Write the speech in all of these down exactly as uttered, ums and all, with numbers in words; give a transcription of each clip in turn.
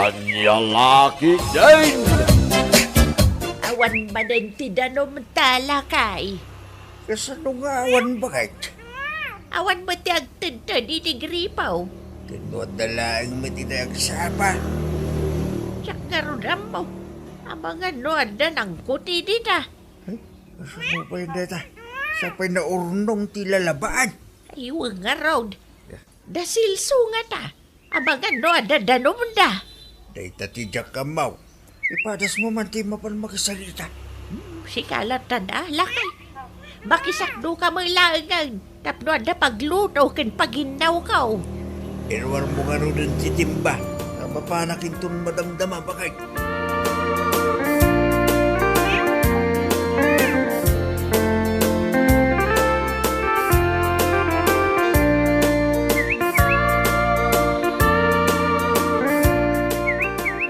Ania la ketdin? Awan manen ti danumta, lakay. Kasano nga awan, baket? Awan met ti agtedted iti gripaw. Ket no adda laeng met iti agsapa. Diak ngarud ammo. Amangan no adda nangkuti dita. Ay, kasano pay dayta? Sapay naurnong ti lalabaan. Ay, wen ngarud. Da Celso ngata. Amangan no adda danumda. Dayta ti diak ammo. Ipadasmo man ti mapan makisarita. Hmm, sika latta, lakay. Makisakdoka met laengen tapno adda pagluto ken paginnawko. Iruarmo ngaruden ti timba. Mapanak inton madamdama, baket.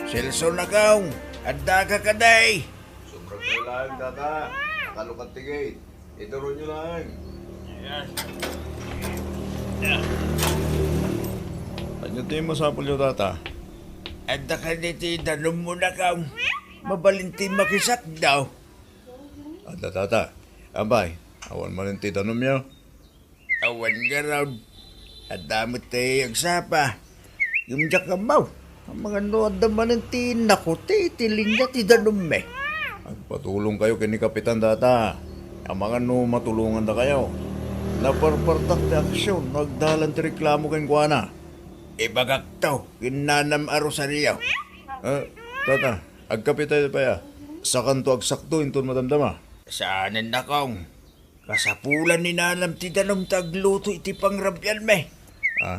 Celso, nakaw, addaka kadi? Sobra kayo laeng, tata. Nakalukat ti gate. Ituronyo laeng. Ania ti masapulyo, tata? Adda kadi ti danummo, nakaw? Mabalin ti makisakdo. Adda, tata. Apay, awan manen ti danumyo? Awan ngarud. Adda met ti agsapa. Ngem diak ammo. Amangan no adda manen ti nakuti iti linia ti danummi. Agpatulongkayo ken ni Kapitan, tata. Amangan no matulongandakayo. Naparpartak ti aksyon no agdalan ti reklamo kenkuana. Ibagakto ken nanam a Rosario. Ah, tata, agkapitayo pay a. Sakanto agsakdo inton madamdama. Saanen, nakaw. Kasapulan ni nanam ti danum ta agluto iti pangrabianmi. Ah.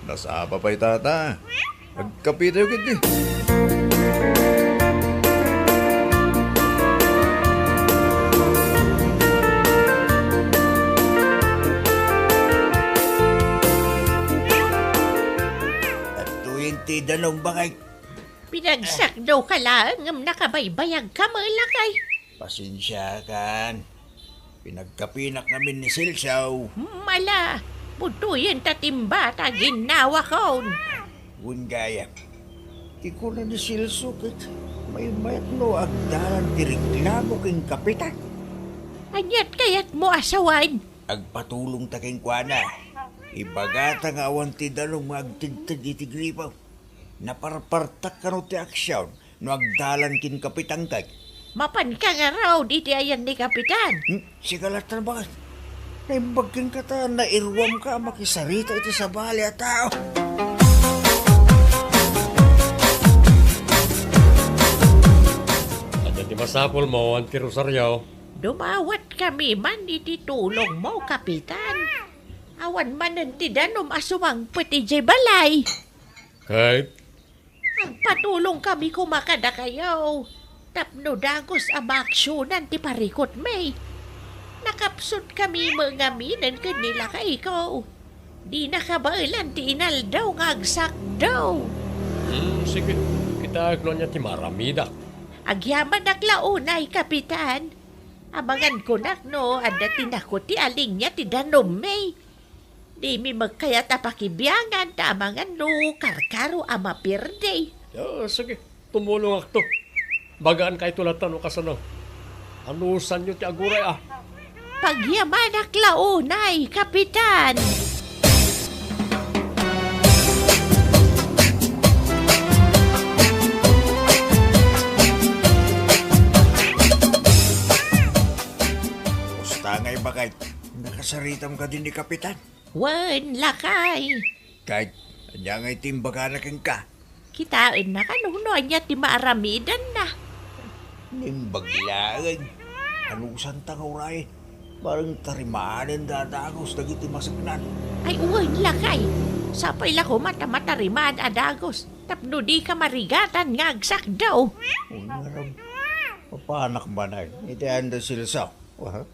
Nasapa pay, tata. Agkapitayo ketdi. Adtoyen ti danum, baket. Pinagsakdoka laeng ngem nakabaybayagka met, lakay. Pasensiakan. Pinagkapinak ngamin ni Celso. Mala, budtoyen ta timba ta ginnawakon. Wen gayam. Ti kuna ni Celso ket maymayat no agdalan ti reklamo ken Kapitan. Aniat kayatmo a sawen? Agpatulongta kenkuana. Ibagata nga awan ti danum nga agtedted iti gripo. Naparpartak kano ti aksyon no agdalan ken Kapitan ket? Mapanka ngarud iti ayan ni Kapitan. Hmm, sika latta, baket. Naimbag kenka ta nairuamka a makisarita iti sabali a tao. Adda ti masapulmo, Auntie Rosario. Dumawatkami man iti tulongmo, Kapitan. Awan manen ti danum a sumangpet idiay balay. Ket? Agpatulongkami koma kadakayo tapno dagus a maaksionan ti parikutmi. Nakapsutkami met ngaminen ken ni lakayko. Dina kabaelan ti inaldaw nga agsakdo. Hmm, sige. Kitaek no ania ti maaramidak. Agyamanak la unay, Kapitan. Amangan kunak no adda ti nakuti a linia ti danummi. Dimi met kayat a pakibiangan ta amangan no karkaro a mapirdek. Ah, sige, tumulongakto. Bagaanka ito latta no kasano. Anusanyo ti aguray a. Pagyamanak la unay, Kapitan. Kumusta ngay, baket? Nakasaritam kadi ni Kapitan? Wen, lakay. Ket ania ngay ti imbagana kenka? Kitaenna kano no ania ti maaramidanna. Naimbag laeng. Anusanta nga uray? Bareng tarimanen da a dagus dagiti maseknan. Ay, wen, lakay. Sapay la koma ta matarimaan a dagus tapno dika marigatan nga agsakdo. Wen ngarud, mapanak manen iti ayan da Celso. Wa?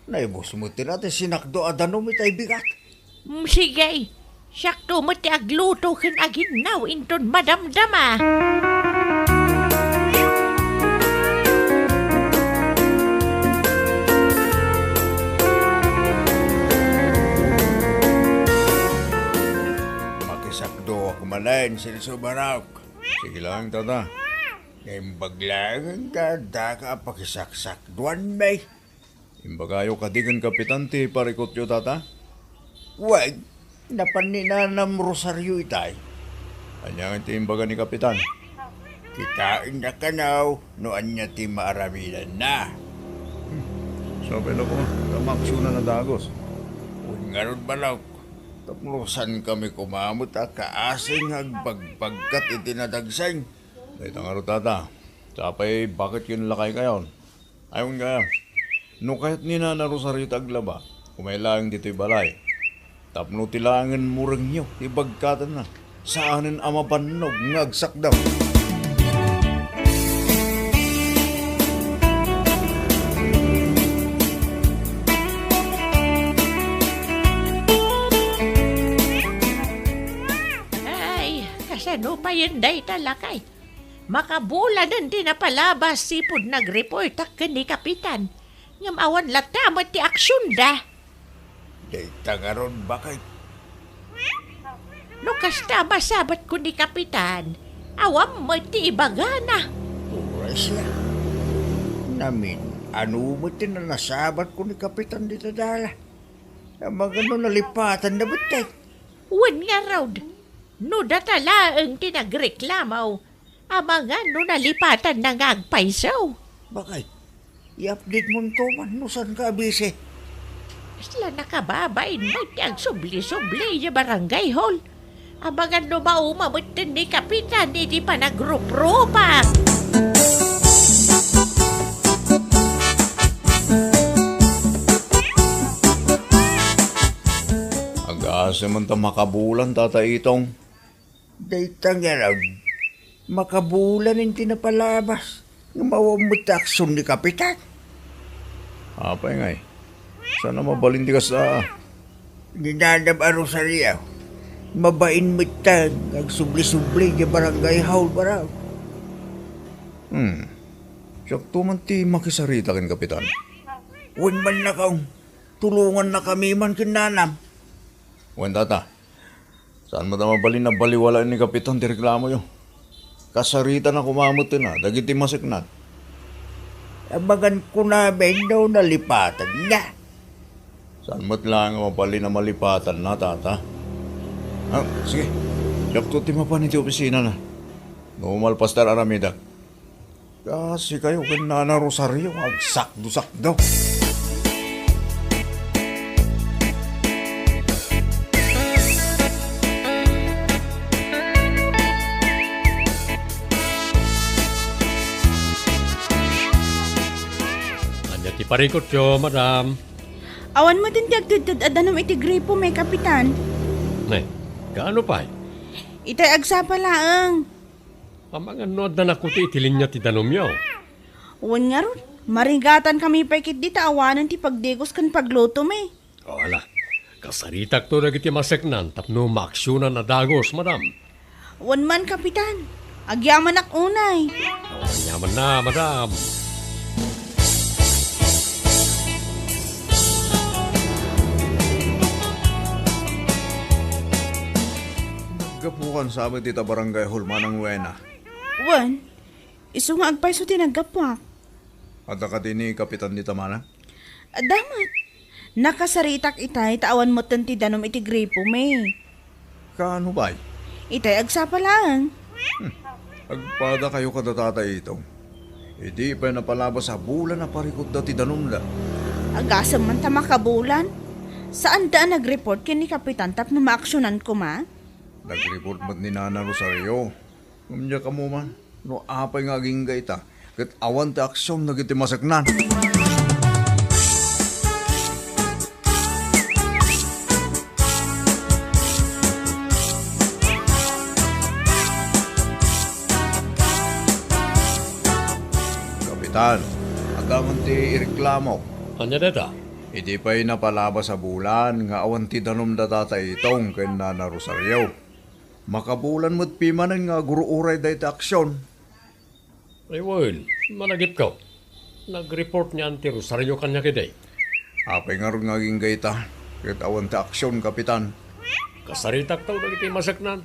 Naibus met ti sinakdo a danum itay bigat. Mm, sige. Siakto met ti agluto ken aginnaw inton madamdama. Sakdoak manen, Celso Barok. Sige lang, tata. Naimbag laeng nga addaka a pakisaksakduanmi. Imbagayo kadi ken Kapitan ti parikutyo, tata? Wen, napan ni Nanam Rosario itay. Ania ti imbaga ni Kapitan? Kitaenna kano no ania ti maaramidanna. Hmm. Sapay la koma, ta maaksionan a dagus. Wen ngarud, Barok, tapno saankami koma met a kaasing nga agbagbagkat iti nadagseng. Dayta ngarud, tata. Sapay, baket ken lakaykayon. Ay, wen gayam, no kayat ni Nana Rosario ti aglaba, umay laeng ditoy balay. Tapno ti laengen murengyo ti bagkatanna, saanen a mabannog nga agsakdam. Ay, kasano payen dayta, lakay? Makabulanen ti napalabas, sipud nagreportak ken ni Kapitan. Ngem awan latta met ti aksionda. Dayta ngarud, baket. No kasta, masabatko ni Kapitan, awan met ti ibagana. Uray siya. Namin, ano met ti nasabatko ni Kapitan dita dala? Amangan no nalipatanna met, ket. Wen ngarud, no data laeng ti nagreklamo, amangan no nalipatanna nga agpayso. Baket, i-update monto man no saanka a busy. Kasla nakababain met ti agsubli-subli idiay barangay hall. Amangan no mauma metten ni Kapitan iti panagruprupak. Agasem ta makabulan, Tata Itong. Dayta ngarud, makabulan ti napalabas nga awan met ti aksion ni Kapitan. Apay ngay? Saan a mabalin ti kasta? Ni Nanam a Rosario, mabain met ta nga agsubli-subli idiay barangay hall, Barok. Hmm. Siakto man ti makisarita ken Kapitan. Wen man, lakay, tulongannakami man ken Nanam. Wen, Tata. Saan met a mabalin a baliwalaen ni Kapitan ti reklamoyo? Kasaritana koma metten a dagiti maseknan. Amangan koma no nalipatanna. Saan met laeng a mabalin a malipatanna, Tata. Ah, sige. Siakto ti mapan iti opisinana. No malpas ta aramidek. Kasikayo ken Nana Rosario, agsakdo-sakdo. Ania ti parikutyo, madam? Awan met ti agtedted a danum iti gripo, may kapitan. Ne, kaano pay? Itay agsapa laeng. Amangan no adda nakuti iti linia ti danumyo. Wen ngarud, marigatankami pay ketdi ta awanen ti pagdigos ken paglutomi. O, ala, kasaritakto dagiti maseknan tapno maaksionan a dagus, madam. Wen man, kapitan. Agyamanak unay. O, agyamanna, madam. Naggapukan sa amin dita barangay hall, Manang Wena. Wen, isu nga agpayso ti naggapuak. Adda kadi ni Kapitan dita, Manang? Adda met. Nakasaritak itay ta awan metten ti danum iti gripo mi. Kaano pay? Itay agsapa laeng. Hmm. Agpadakayo kada Tata Itong. Idi pay napalabas a bulan a parikutda ti danumda. Agasem man ta makabulan. Saanda a nagreport ken ni Kapitan tapno maaksionan koma? Nagreport met ni Nana Rosario. Ngem diak ammo man no apay nga agingga ita, ket awan ti aksion dagiti maseknan. Kapitan, adda man ti ireklamok. Ania dayta? Idi pay napalabas a bulan nga awan ti danum da Tata Itong ken Nana Rosario. Makabulan met pimanen nga agur-uray dayta aksion. Ay, wen, malagipko. Nag-report ni Auntie Rosario kaniak idi. Apay ngarud nga agingga ita, ket awan ti aksion, Kapitan? Kasaritakto dagiti maseknan.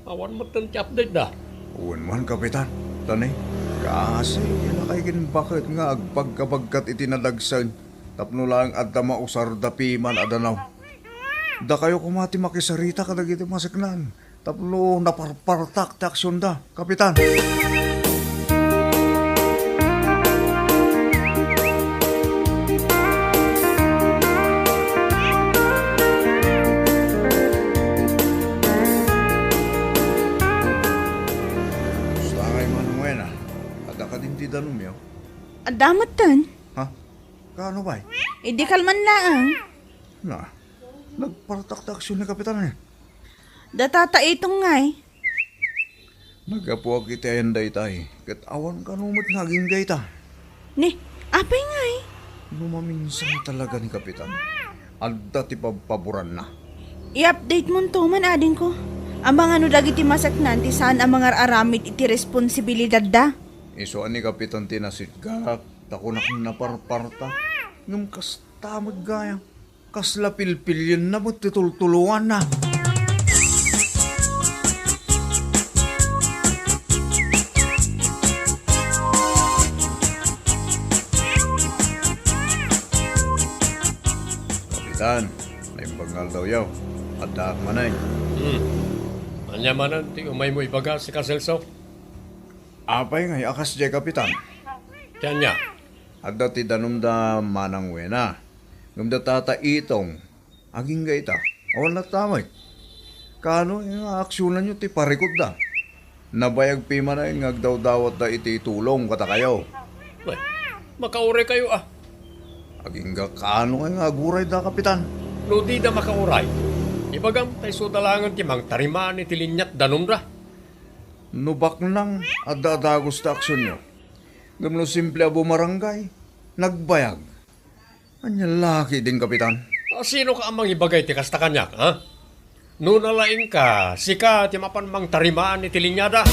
Awan metten ti update da. Wen man, Kapitan. Tani, kasi lakay ken baket nga agpagkabagkat iti nadagsen tapno laeng adda mausarda piman a danaw. Dakayo koma ti makisarita kadagiti maseknan tapno naparpartak ti aksionda, Kapitan. Kumusta ngay man, Wena? Adda kadin ti danumyo? Adda metten. Ha? Kaano pay? Idi kalman laeng. Na, nagpartak ti aksion ni Kapitan, eh. Da Tata Itong ngay. Naggapuak iti ayan daytay, ket awan kano met nga agingga ita. Ni, apay ngay? No maminsan talaga ni Kapitan, adda ti pabpaboranna. I-update monto man, adingko. Amangan no dagiti maseknan ti saan a mangar-aramid iti responsibilidadda. Isu a ni Kapitan ti nasitgak, ta kunak naparparta. Ngem kasta met gayam. Kasla pilpilienna met ti tultuluanna. Kapitan, naimbag nga aldawyo. Addaak manen. Hmm. Ania manen ti umaymo ibaga, sika Celso? Apay ngay a kasdiay, Kapitan? Ti ania? Adda ti danumda Manang Wena. Ngem da Tata Itong, agingga ita. Awan latta met. Kaano nga aksionanyo ti parikutda? Nabayag pimanen nga agdawdawatda iti tulong kadakayo. Wen, makauraykayo a. Agingga kaano nga agurayda, Kapitan? No dida makauray, ibagam ta isuda laengen ti mangtarimaan iti linia ti danumda. No baknang, adda a dagus ti aksionyo. Ngem no simple a bumarangay, nagbayag. Ania la ketdin, Kapitan? A, sinoka a mangibaga iti kasta kaniak, ha? No nalaingka, sika ti mapan mangtarimaan iti liniada.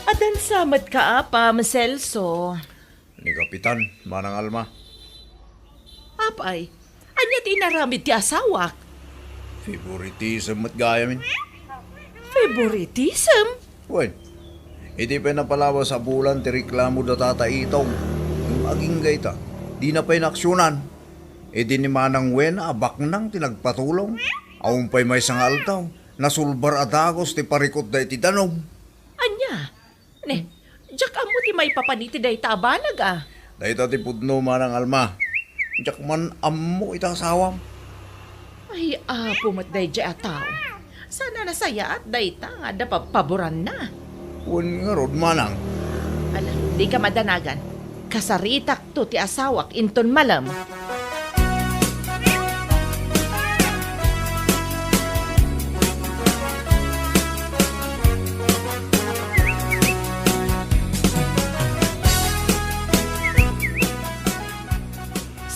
Adansa met ka, Apam, Celso. Ni Kapitan, Manang Alma. Apay, ania ti inaramid ti asawak? Favoritism met gayamin. Favoritism? Wen, idi pay napalabas a bulan ti reklamo da Tata Itong, ngem agingga ita, dina pay naaksionan. Idi ni Manang Wen a baknang ti nagpatulong, awan pay maysa nga aldaw, nasulbar a dagus ti parikutda iti danum. Ania? Ne, diak ammo ti maipapan iti dayta a banag a. Dayta ti pudno, Manang Alma. Diak man ammo ita asawam. Ay, apo met daydiay a tao. Saan a nasayaat dayta nga adda pabpaboranna. Wen ngarud, Manang. Ala, dika madanagan. Kasaritak to ti asawak inton malem.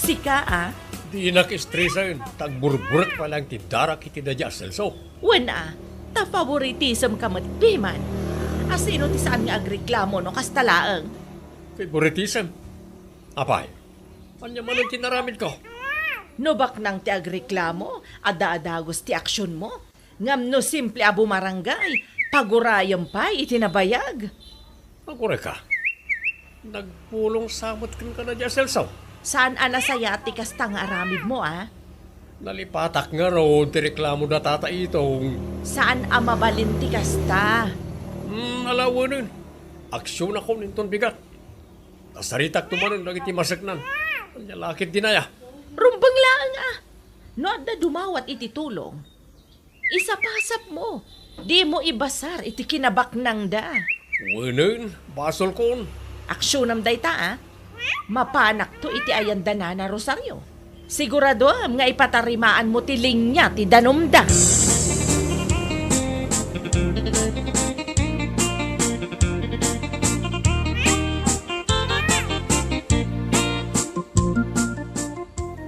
Sika a? Dinak estresaen, ta agburburek pay laeng ti darak iti daydiay a Celso. Wen a, ta favoritism ka met piman. A sino ti saan nga agreklamo no kasta laeng? Favoritism? Apay, ania manen ti inaramidko? No baknang ti agreklamo, adda a dagus ti aksionmo. Ngem no simple a bumarangay, pagurayem pay iti nabayag. Agurayka. Nagpulong sa met kenka daydiay a Celso. Saan a nasayaat ti kasta nga aramidmo, a? Nalipatak ngarud ti reklamo da Tata Itong. Saan a mabalin ti kasta. Hmm, ala wenen. Aksionakon inton bigat. Kasaritak to manen dagiti maseknan. Ania la ketdin aya? Rumbeng laeng a. No adda dumawat iti tulong, isapasapmo. Dimo ibasar iti kinabaknangda. Wenen, basolkon. Aksionam dayta a. Mapanakto iti ayan da Nana Rosario. Siguradoam nga ipatarimaanmo ti linia ti danumda.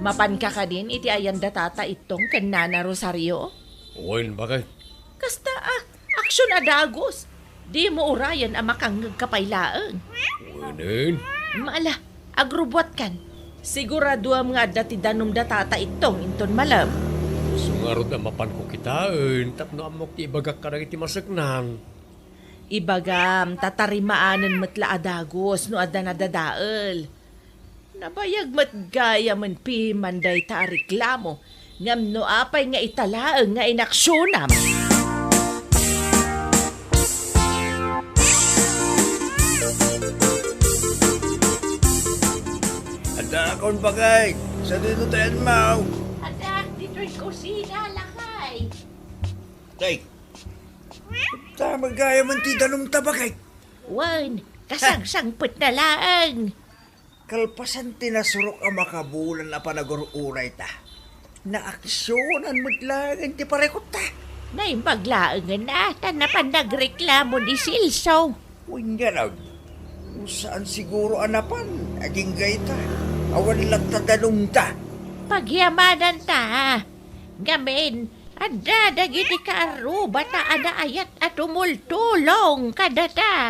Mapanka kadin iti ayan da Tata Ittong ken Nana Rosario? Wen, bakit? Kasta a, aksyon a dagus. Dimo urayen a makangngegka pay laeng. Wenen. Maala, agrubbuatkan. Siguraduam nga adda ti danum da Tata Ittong inton malem. Isu ngarud a mapanko kitaen tapno ammok ti ibagak kadagiti maseknan. Ibagam, ta tarimaanen met la a dagus no adda nadadael. Nabayag met gayamen piman dayta a reklamo, ngem no apay nga ita laeng nga inaksionam? Adda akon bagay. Sadino tayan mo? Adda, ditoy kusina, lakay. Tay, ta magayamen ti danum ta bagay. Wen, kasangsangpet na laeng. Kalpasan ti nasurok a makabulan a panagur-urayta, naaksionan met laengen ti parikutta. Naimbag laengen a, ta napan nagreklamo ni Celso. Wen ngarud, saan siguro a napan, agingga ita, awan latta danumda. Pagyamananta. Ngamin, adda dagiti kaarrubata a naayat a tumultulong kadata.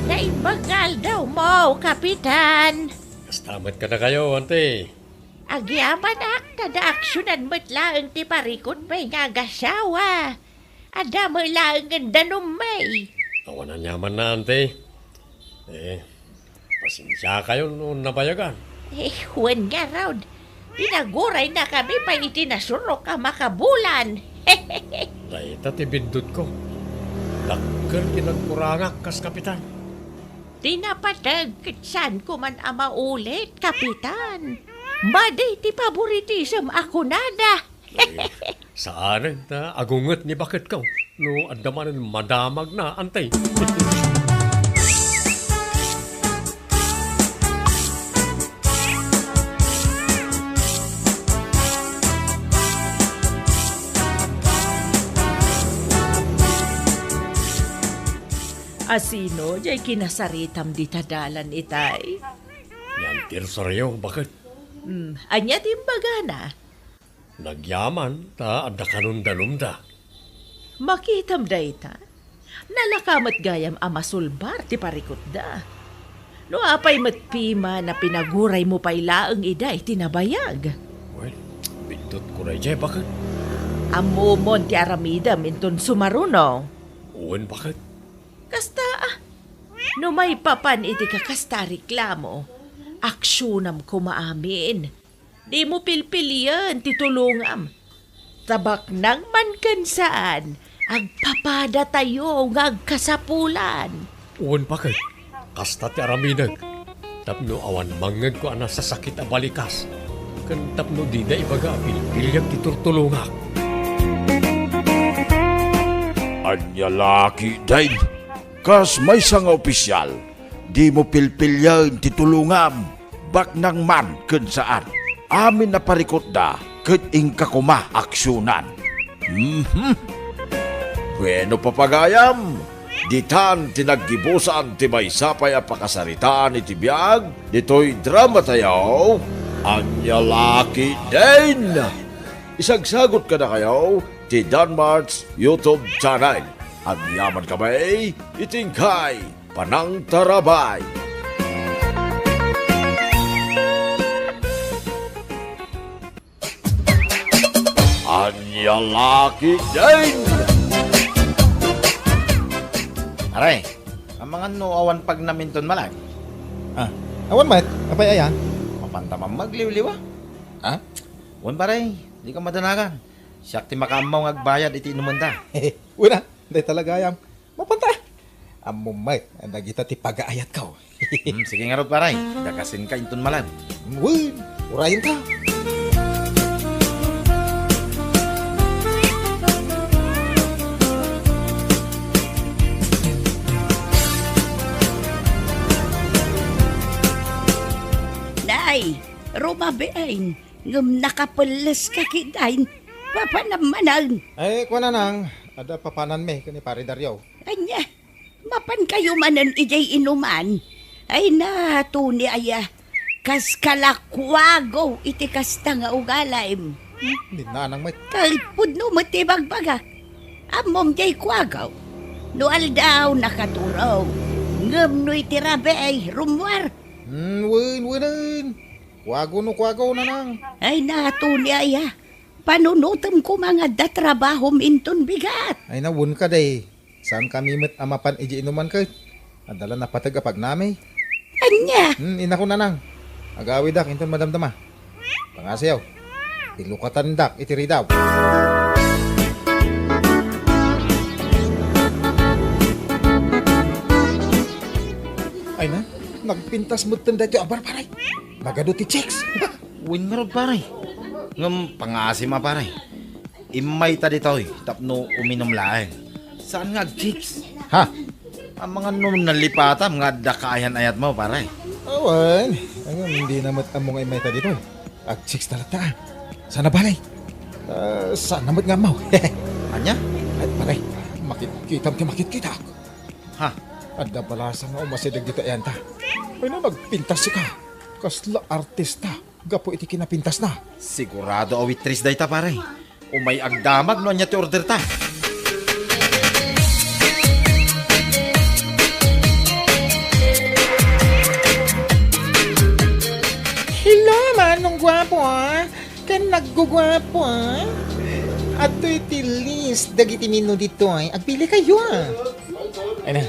Naimbag nga aldawmo, Kapitan. Kasta met kadakayo, Auntie. Agyamanak, ta naaksionan met laeng ti parikutmi nga agasawa. Adda met laengen danummi. Awan aniamanna, Auntie. Eh, pasensiakayo no nabayagan. Eh, wen ngarud, pinaguray na kami pay iti nasurok a makabulan. Dayta ti biddutko. Dakkel ti nagkurangak kas kapitan. Ti napateg ket saanko man a maulit, Kapitan. Madi ti paboritisem a kunada. Eh, saanen ta agunget ni baketko no adda manen madamagna, Auntie. Asino diay kinasaritam dita dalan, itay? Ni Auntie Rosario, bakit? Hmm, ania ti imbagana? Nagyaman ta adda kanon danumda. Makitam dayta? Nalaka met gayam a masulbar ti parikutda. No apay met piman a pinaguraymo pay laeng ida iti nabayag. Well, biddutko daydiay, bakit? Ammomon ti aramidem inton sumaruno. Wen, bakit? Kasta, ah. No maipapan iti kakasta a reklamo, aksionam koma amin. Dimo pilpilien ti tulongam. Ta baknang man ken saan, agpapadatayo nga agkasapulan. Wen, bakit? Kasta ti aramidek. Tapno awan mangngegko a nasasakit a balikas, ken tapno dida ibaga a pilpiliak ti turtulongak. Ania la ketdin? Kas maysa nga opisial, dimo pilpilien ti tulongam, baknang man ken saan. Amin a parikutda ket inka koma aksionan. Mhm. Bueno, papagayam, ditan ti naggibusan ti maysa pay a pakasaritaan iti biag ditoy dramatayo, Ania la ketdin. Isagsagot kadakayo ti Danmart's YouTube channel. Agyaman kami iti inkay panangtarabay. Ania la ketdin? Are, amangan no awan pagnam inton malag? Ah, awan met. Apay aya? Mapanta man magliwliwa. Ah? Wen, pare, dika madanagan. Siak ti makaammo nga agbayad iti inumenda. Wen a, dayta la gayam. Mapanta. Ammom met, dagita ti pagaayatko. Hmm, sige ngarud, pare. Dakasinka inton malag. Wen, urayenta. Abiin, ngem nakapelles ka kitaen. Papanam manen. Ay, kuana nang, adda papananmi ken ni Pare Dario. Ania, mapankayo manen idiay inuman? Ay na, Tony aya, kas kalakuago iti kasta nga ugalim. Hmm, di nanang met. Ket pudno met ti bagbagak. Ammom diay kuagaw. No aldaw, nakaturog. Ngem no iti rabii, rummuar. Hmm, wen, wenen. Kuago no kuagaw, nanang. Ay na, Tony aya. Panunotem koma nga adda trabahom inton bigat. Ay na, wen ka, day. Saan kami met a mapan iti inuman ket? Adda la napateg a pagnami. Ania? Hmm, inako, nanang. Agawidak inton madamdama. Pangasiyo. Ilukatandak iti ridaw. Ay na, nagpintas metten daytoy a bar, pare. Nagadu ti chicks. Wen ngarud, pare. Ngem pangaasim a, pare. Immayta ditoy tapno uminum laeng. Saan nga agchicks? Ha? Amangan no nalipatam nga adda kaayan-ayatmo, pare. Awan. Ngem dina met ammo nga immayta ditoy. Agchicks talaga. Saan a bale? Ah, saan na met nga ammo? Ania? Ay, pare. Makitkitam ti makitkitak. Ha? Adda balasang nga umasideg ditoy ayanta. Ay na, nagpintas sika. Kasla artista. Gapu iti kinapintasna. Sigurado a waitress dayta, pare. Umay agdamag no ania ti orderta. Hello, Manong Guapo, ah. Ken nagguguapo, ah. Adtoy ti list dagiti menu ditoy. Agpili kayo, ah. Ay na.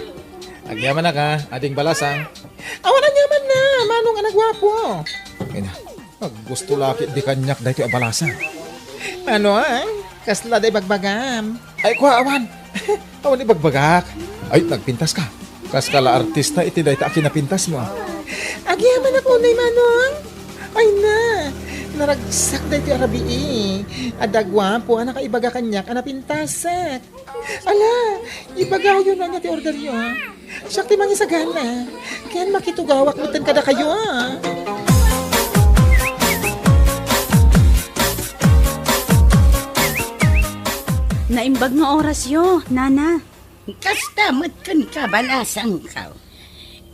Agyamanak, ah. Ading balasang. Awan aniamanna, Manong a nagguapo. Ay na. Aggusto la ketdi kaniak daytoy a balasang. Ano, ah? Kasla da ibagbagam? Ay, kua, awan. Awan ibagbagak. Ay, nagpintas ka. Kas ka la artista iti dayta a kinapintasmo. Agyamanak unay, Manong. Ay na, naragsak daytoy a rabii. Adda guapo a nakaibaga kaniak a napintasak. Ala, ibagayo no ania ti orderyo, ha? Siak ti mangisagana. Ken makitugawak metten kadakayo, ha? Naimbag nga orasyo, Nana. Kasta met kenka, balasangko.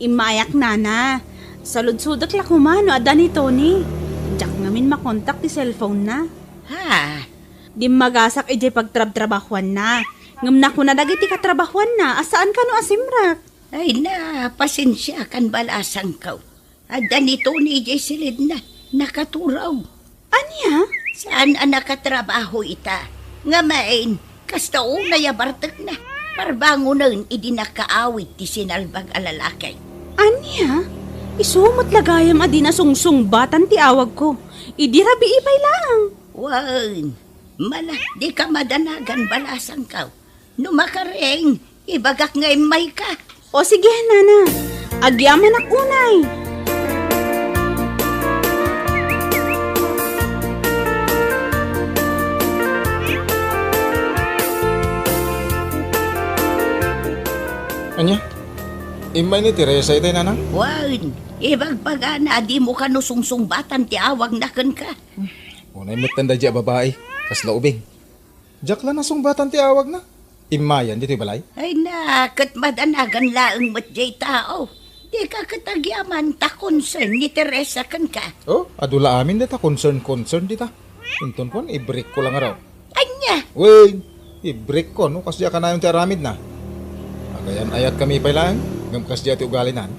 Immayak, Nana. Saludsodek la koma no adda ni Tony. Diak ngamin makontak ti cellphone-na. Ha? Dimmagasak idiay pagtrabtrabahuanna. Ngem nakuna dagiti katrabahuanna a saan kano a simrek. Ay na, pasensiakan, balasangko. Adda ni Tony idiay silidna. Nakaturog. Ania? Saan a nakatrabaho ita. Ngem, kasta unay a bartekna. Parbangonen idi nakaawid ti sinalbag a lalaki. Ania? Isu met la gayam a di nasungsungbatan ti awagko. Idi rabii pay laeng. Wen, mala, dika madanagan, balasangko. No makaring, ibagak nga immayka. O sige, Nana. Agyamanak unay. Ania? Immay ni Teresa itay, Nanang? Wen, ibagbagana a dimo kano sungsungbatan ti awagna kenka. Unay metten daydiay a babai, kasla ubing. Diak la nasungbatan ti awagna. Immayan ditoy balay? Ay na, ket madanagan laeng met diay tao. Dika ket agyaman ta concern ni Teresa kenka. Oh, adu la amin dayta concern-concern dita. Inton kuan, ibrekko la ngarud. Ania? Wen, ibrekko no kasdiay a kanayon ti aramidna. Agayan-ayatkami pay laeng, ngem kasdiay ti ugalinan.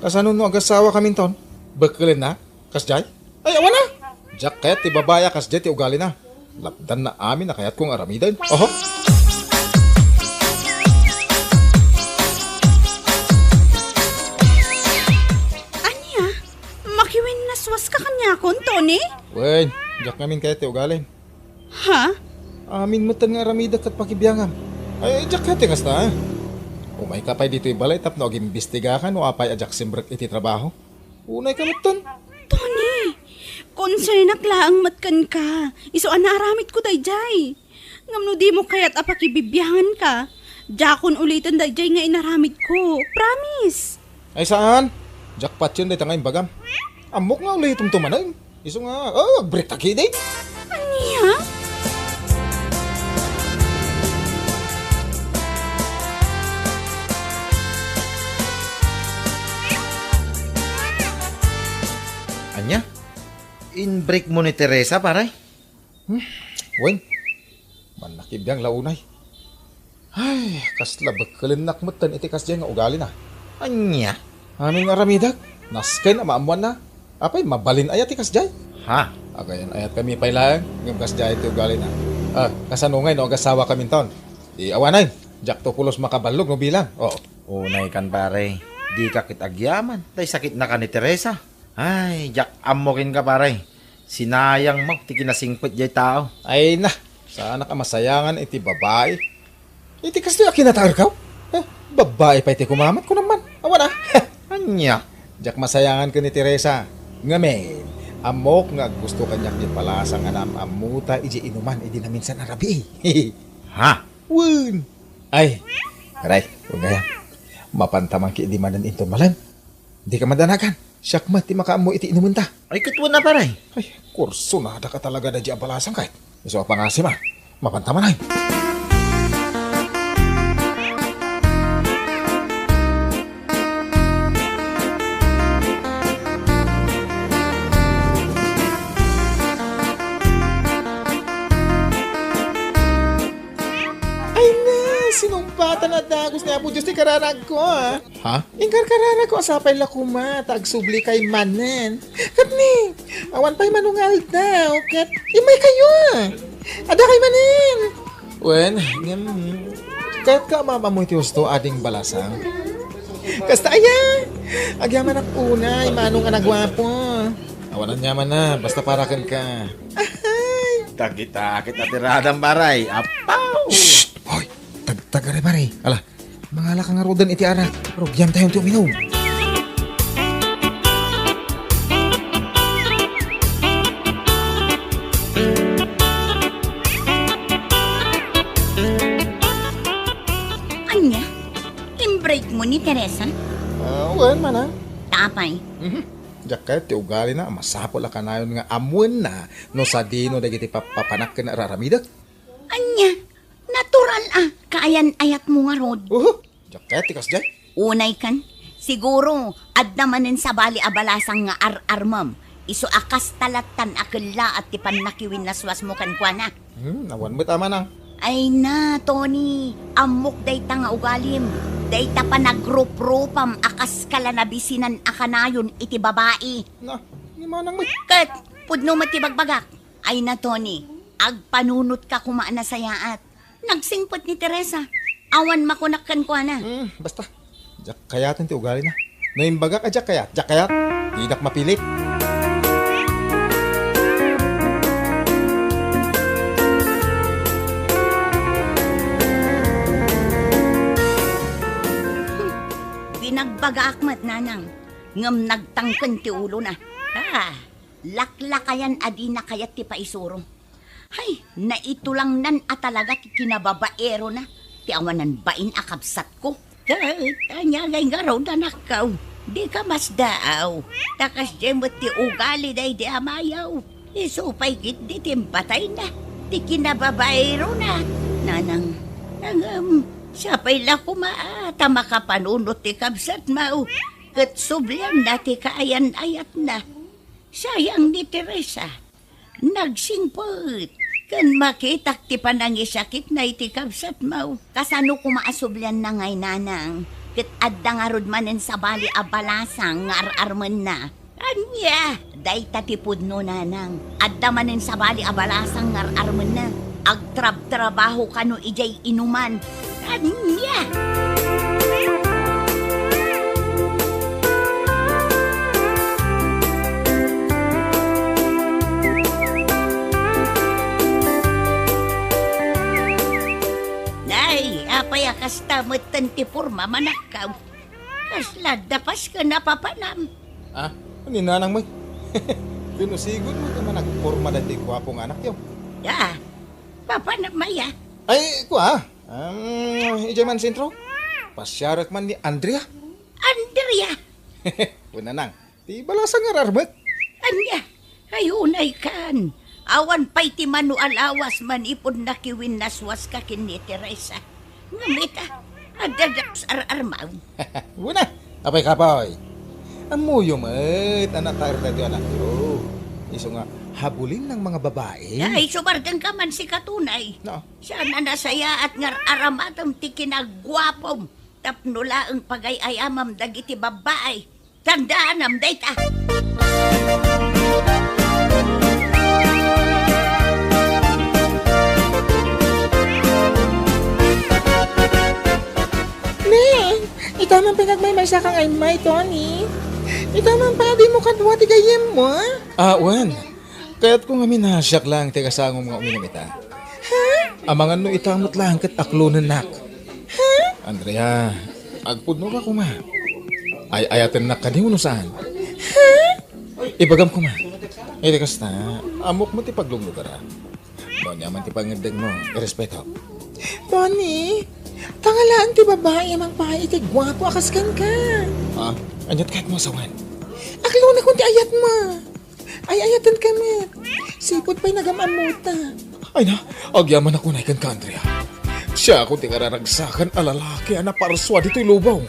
Kasano no agasawakaminton? Bekkelennak? Kasdiay? Ay, awan a! Diak kayat ti babai a kasdiay ti ugalina. Lapdanna amin a kayatko nga aramiden. Oho! Ania? Makiwinnaswaska kaniakon, Tony? Wen, diak ngamin kayat ti ugalin. Ha? Amin metten nga aramidek ket pakibiangam. Ay, diak kayat ti kasta, eh. Umayka pay ditoy balay tapno agimbestigaka no apay a diak simrek iti trabaho. Unayka metten. Tony, konsernak laeng met kenka. Isu a naaramidko daydiay. Ngem no dimo kayat a pakibibianganka, diakon uliten daydiay nga inaramidko. Promise. Ay saan? Diak patien dayta nga imbagam. Ammok nga ulitemto manen. Isu nga, oh, agbreak ta ketdi. Ania? Ania? Inbreak mo ni Teresa, pare? Hmm, wen. Mannakibiang la unay. Ay, kasla bekkelennak metten iti kasdiay nga ugalina. Ania? Amin nga aramidek, nasken a maammoanna. Apay, mabalin aya ti kasdiay? Ha? Agayan-ayatkami pay laeng, ngem kasdiay ti ugalina. Ah, kasano ngay no agasawakaminton? Di awanen, diakto pulos makaballog no bilang. Oh. Unaykan, pare. Dika ket agyaman. Tay sakitnaka ni Teresa. Ay, diak ammo kenka, pare. Sinayangmo ti kinasingpet jay tao. Ay na, saanak a masayangan iti babai. Iti kastoy a kinataerkaw? Eh, babai pay ti kumamat, kunam man. Awan a. Ania? Diak masayangan ken ni Teresa. Ngamin, ammok nga aggusto kaniak ti balasang nga naam-ammota idiay inuman idi naminsan a rabii. Ha? Wen. Ay, aray, wen gayam. Mapanta man ketdi manen inton malem. Dika madanagan. Siak met ti makaammo iti inumenta. Ay, ket wen a, pare. Ay, kursunada ka talaga daydi a balasang ket. Isu a pangasim a. Mapanta man, ay. Ay na, sinumpatan a dagus ni Apo Dios ti kararagko, a. Ha? Inkarkararagko a sapay la koma ta agsublikay manen. Ket ni, awan pay manungaldaw, ket immaykayo, a. Addakay manen. Wen, ngem, kayatko a maam-ammo iti husto, ading balasang? Kasta aya? Agyamanak unay, manong a naguapo. Awan aniaman a, basta para kenka. Ahay! Dagita ket atiradam, pare. Apaw! Shh! Hoy! Tagtagare, pare. Ala, mangalaka ngaruden iti arak. Rugiamtayon ti uminom. Ania? Inbreak mo ni Teresa? Ah, wen, manang. Apay? Mhm. Diak kayat ti ugalina a masapul a kanayon nga ammoenna no sadino dagiti pappapanak ken ar-aramidek. Ania? Natural a kaayan-ayatmo ngarud. Uhu, diak kayat ti kasdiay. Unaykan, siguro, adda manen sabali a balasang nga ar-armem. Isu a kasta lattan a kellaat ti pannakiwinnaswasmo kenkuana. Hmm, awan met a manang. Ay na, Tony, ammok dayta nga ugalim. Dayta panagruprupam a kaskala nabisinan a kanayon iti babai. Na, ni manang met. Ket, pudno met ti bagbagak. Ay na, Tony, agpanunotka koma a nasayaat. Nagsingpet ni Teresa. Awan makunak kenkuana. Hmm, basta. Diak kayaten ti ugalina. No imbagak a diak kayat, diak kayat. Dinak mapilit. Binagbagaak met, nanang, ngem nagtangken ti ulona. Ah, laklakayan a dina kayat ti paisuro. Hay, naitulangnan a talaga ti kinababaerona ti awanan bain a kabsatko. Ket ania ngay ngarud, anakko? Dika masdaaw. Ta kasdiay met ti ugali daydi a mayaw. Isu pay ketdi ti imbatayna ti kinababaerona, nanang. Ngem, sapay la koma a ta makapanunot ti kabsatmo ket sublianna ti kaayan-ayatna. Sayang ni Teresa. Nagsingpet ken makitak ti panangisakitna iti kabsatmo. Kasano koma a sublianna ngay, nanang, ket adda ngarud manen sabali a balasang nga ar-armenna? Ania? Dayta ti pudno, nanang. Adda manen sabali a balasang nga ar-armenna. Agtrabtrabaho kano idiay inuman. Ania? Nay, apay a kasta metten ti porma, manakkaw? Kasla adda pasken a papanam. Ah, ni nanang, may. Pinusigon mo ti managporma daytoy guapo nga anakyo. Ah, papanam, may, ah. Ay, kua, um, idiay man sentro. Pasiarek man ni Andrea. Andrea? Wen, nanang, ti balasang nga ar-armek. Ania? Ay, unay kan. Awan pay ti mano a lawas manipud nakiwinnaswaska ken ni Teresa. Ngem ita, adda dagus ar-armaw. Wen a, apay kapoy? Ammoyo met a nataer daytoy anakyo. Isu nga habulin ng mga babae. Ay, sumargengka man sika tunay. No. Saan a nasayaat nga ar-aramatem ti kinaguapom tapno laeng pagay-ayamam dagiti babbai. Tandaanam dayta. Neng, ita man pay nagmaymaysa kang immay, Tony. Ita man pay a dimo kadua ti gayyemmo, a? Ah, wen. Kayatko ngamin a siak laeng ti kasangom nga uminum ita. Ha? Amangan no ita met laeng ket aklonennak. Ha? Andrea, agpudno ka koma. Ay-ayatennak kadi wenno saan? Ha? Ibagam koma. Iti kasta, ammok met ti pagluglugar. No ania man ti pangngeddengmo, irespeto. Tony, tangalaen ti babai a mangpaay iti guapo a kas kenka. Ah, aniat kayatmo a sawen? Aklonakon ti ayatmo. Ay-ayatenka met. Sipud pay nagam-ammota. Ay na, agyamanak unay kenka, Andrea. Siakon ti kararagsakan a lalaki a naparsua ditoy lubong.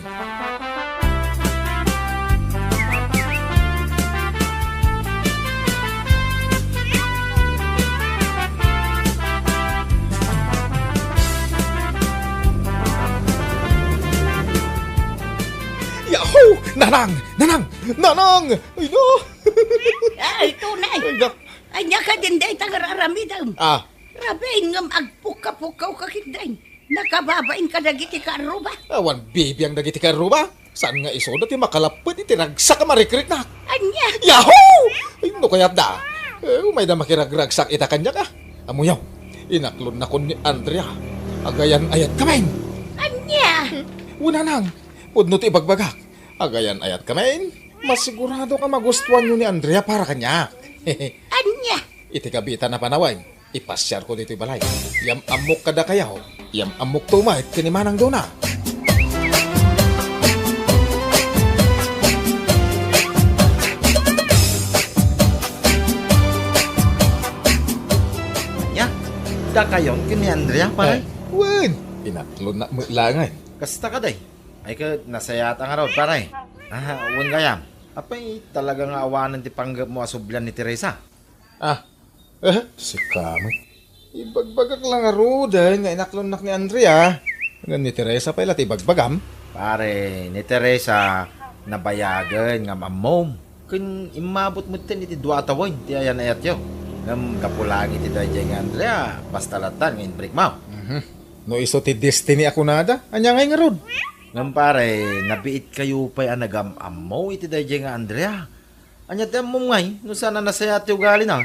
Yahoo! Nanang! Nanang! Nanang! Ay, no! Ay, tunay. Ay, nak- Ania kadin dayta nga ar-aramidem? Ah. Rabin ngem agpukkapukkawka ketdin. Nakababain kadagiti kaarruba. Awan bibiang dagiti kaarruba. Saan nga isuda ti makalapped iti ragsak a marikriknak? Ania? Yahoo! Ay, no kayatda? Eh, umayda makiragragsak ita kaniak, a. Ammoyo, inaklonnakon ni Andrea. Agayan-ayatkami. Ania? Wen, nanang, pudno ti ibagbagak. Agayan-ayatkami. Masigurado nga magustuanyo ni Andrea para kaniak. Ania? Iti kabiitan a panawen, ipasiarko ditoy balay. Yam-ammok kadakayo. Yam-ammokto met ken ni Manang Dona. Ania? Dakayon ken ni Andrea, pare? Eh, wen, inaklonnak met laengen. Kasta kadi? Ay, ket nasayaat ngarud, pare. Ah, wen gayam. Apay, talaga nga awanen ti panggepmo a sublian ni Teresa? Ah, eh, sika met. Ibagbagak la ngaruden nga inaklonnak ni Andrea. Ngem ni Teresa pay la ti ibagbagam. Pare, ni Teresa, nabayagen nga am-ammom. Ken immabut metten iti dua a tawen ti ayan-ayatyo. Ngem gapu laeng iti daydiay nga Andrea, basta lattan nga inbrikmo. Mhm. No isu ti destiny a kunada, ania ngay ngarud? Ngem pare, nabiitkayo pay a nagam-ammo iti daydiay nga Andrea. Ania ti ammom ngay no saan a nasayaat ti ugalina?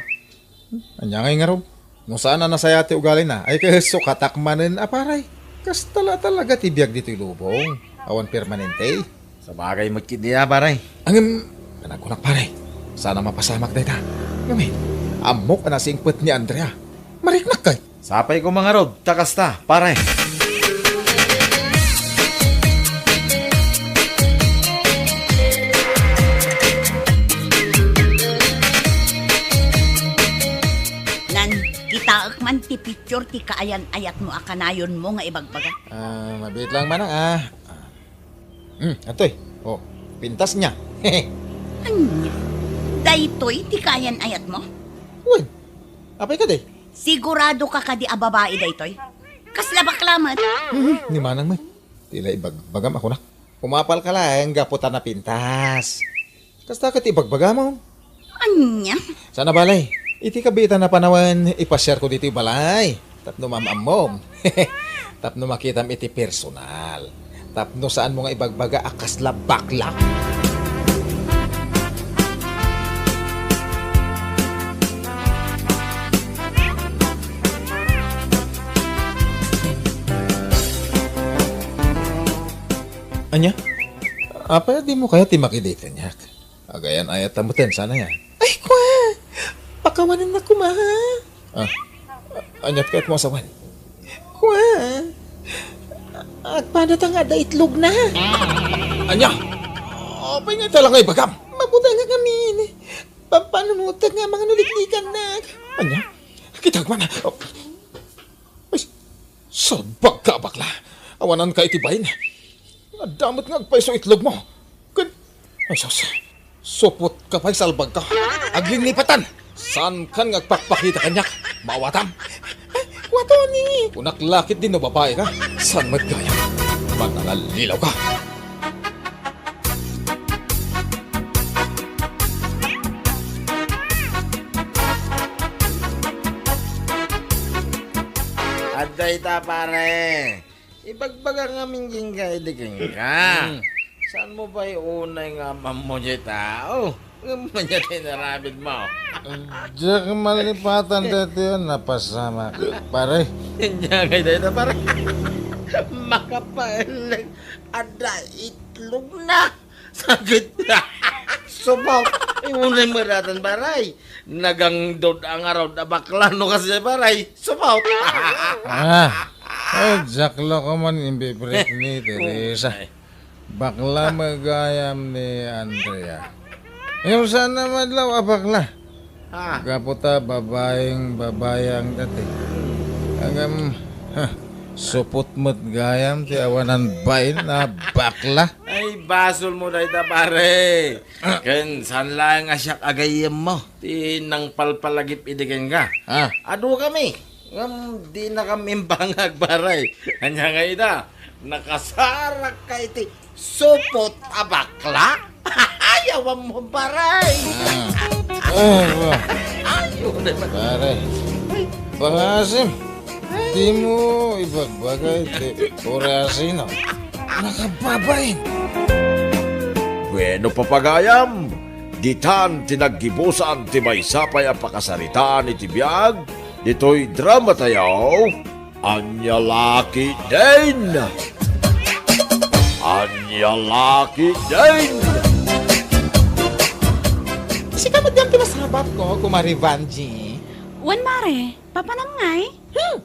Ania ngay ngarud? No saan a nasayaat ti ugalina, ay ket sukatak manen a pare. Kasta la talaga ti biag ditoy lubong. Awan permanente. Sabagay met ketdi a, pare. Ngem, ania kunak, pare? Saan a mapasamak dayta. Ngem, ammok a nasingpet ni Andrea. Mariknak kay? Sapay koma ngarud, ta kasta, pare. Nan, kitaek man ti picture ti kaayan-ayatmo a kanayonmo nga ibagbaga. Ah, mabiit lang, manang, ah. Hmm, atoy. Oh, pintas niya. Ania? Daytoy ti kaayan-ayatmo? Wen, apay kadi? Sigurado ka kadi a babai daytoy? Kasla bakla met. Hmm, ni manang met. Ti la ibagbagam a kunak. Umapal ka laeng gapu ta napintas. Kasta ket ibagbagam. Ania? Saan a bale, iti kabiitan a panawen, ipasiarko ditoy balay. Tapno maam-ammom. Tapno makitam iti personal. Tapno saanmo nga ibagbaga a kasla bakla. Ania? Apay a dimo kayat ti makidate kaniak? Agayan-ayat ta metten, saan aya? Ay, kua! Pakawanennak koma, ha? Ah, aniat kayatmo a sawen? Kua! Agpadata nga adda itlogna. Ania? Apay nga ita la nga ibagam? Mabutengak ngamin. Pampanunutek nga manganuliklikannak. Ania? Kitak man. Oh. Ay, salbag ka, bakla. Awanan ka iti bain. Adda met nga agpayso itlog mo. Ken, ay sus, supot ka pay, salbag ka. Aglinnipatan. Saan kan nga agpakpakita kaniak? Maawatam. Ay, wa, Tony. Kunak lakit din no babae ka. Saan met gayam? Manangallilaw ka. Adda ita, pare. Ibagbaga ngamin kenka idi kenka. Hmm. Saan mo pay unay nga ammo diay tao? Ngem ania ti inaramid mo? Diak malipatan daytoy a napasamak, pare. Ania ngay dayta, pare? Makapaelek, adda itlog na. Sakit. Sumaw. Ay, unay madatan, pare. Nagangdod a ngarud a bakla no kasdiay, pare. Sumaw. Ah, ay, diak la koman imbibirik ni Teresa. Ay. Bakla met gayam ni Andrea. Ngem saan a madlaw a bakla? Ah. Gapu ta babaeng babae ang dati. Ngem, ha, supot met gayam ti awanan bain a bakla. Ay, basol mo dayta, pare. Ah. Ken saan laeng a siak a gayyemmo ti nangpalpalagip idi kenka. Ah. Adu kami. Ngem dinakam imbangag, pare. Ania ngay ita? Nakasarak ka iti supot a bakla? Ay, awan mo, pare. Ah. Ah, wa. Ay, wala ba? Pare. Ay. Pangasim. Di mo ibagbaga iti orasino. Nakababain. Bueno, papagayam, ditan ti naggibusan ti maysa pay a pakasaritaan iti biag ditoy drama tayo. Ania la ketdin? Ania la ketdin? Sika met gayam ti masabatko, Kumare Vangie. Wen, Mare, papanam ngay? Hmm.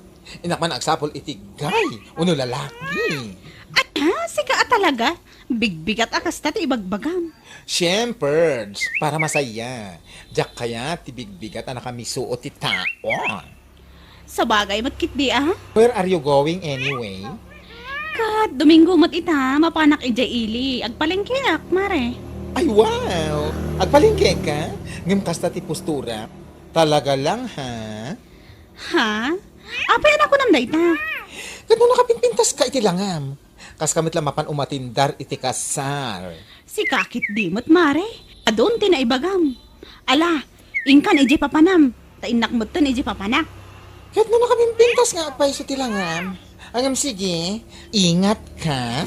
Innak man agsapul iti guy wenno lalaki. Ania, sika a talaga? Bigbigat a kasta ti ibagbagam. Siempre, para masaya. Diak kayat ti bigbigat a nakamisuot ti tao. Sabagay met ketdi a. Where are you going anyway? Ket Domingo met ita, mapanak idiay ili. Agpalengkeak, Mare. Ay, wow! Agpalengke ka? Ngem kasta ti postura. Talaga lang, ha? Ha? Apay a nakunam dayta? Ket no nakapinpintas ka iti langam, kas ka met la mapan umatindar iti kasar. Sika ketdi met, Mare. Adun ti naibagam. Ala, inkan idiay papanam, ta innak metten idiay papanak. Ket no nakapimpintas nga agpayso ti langam, ngem sige, ingat ka.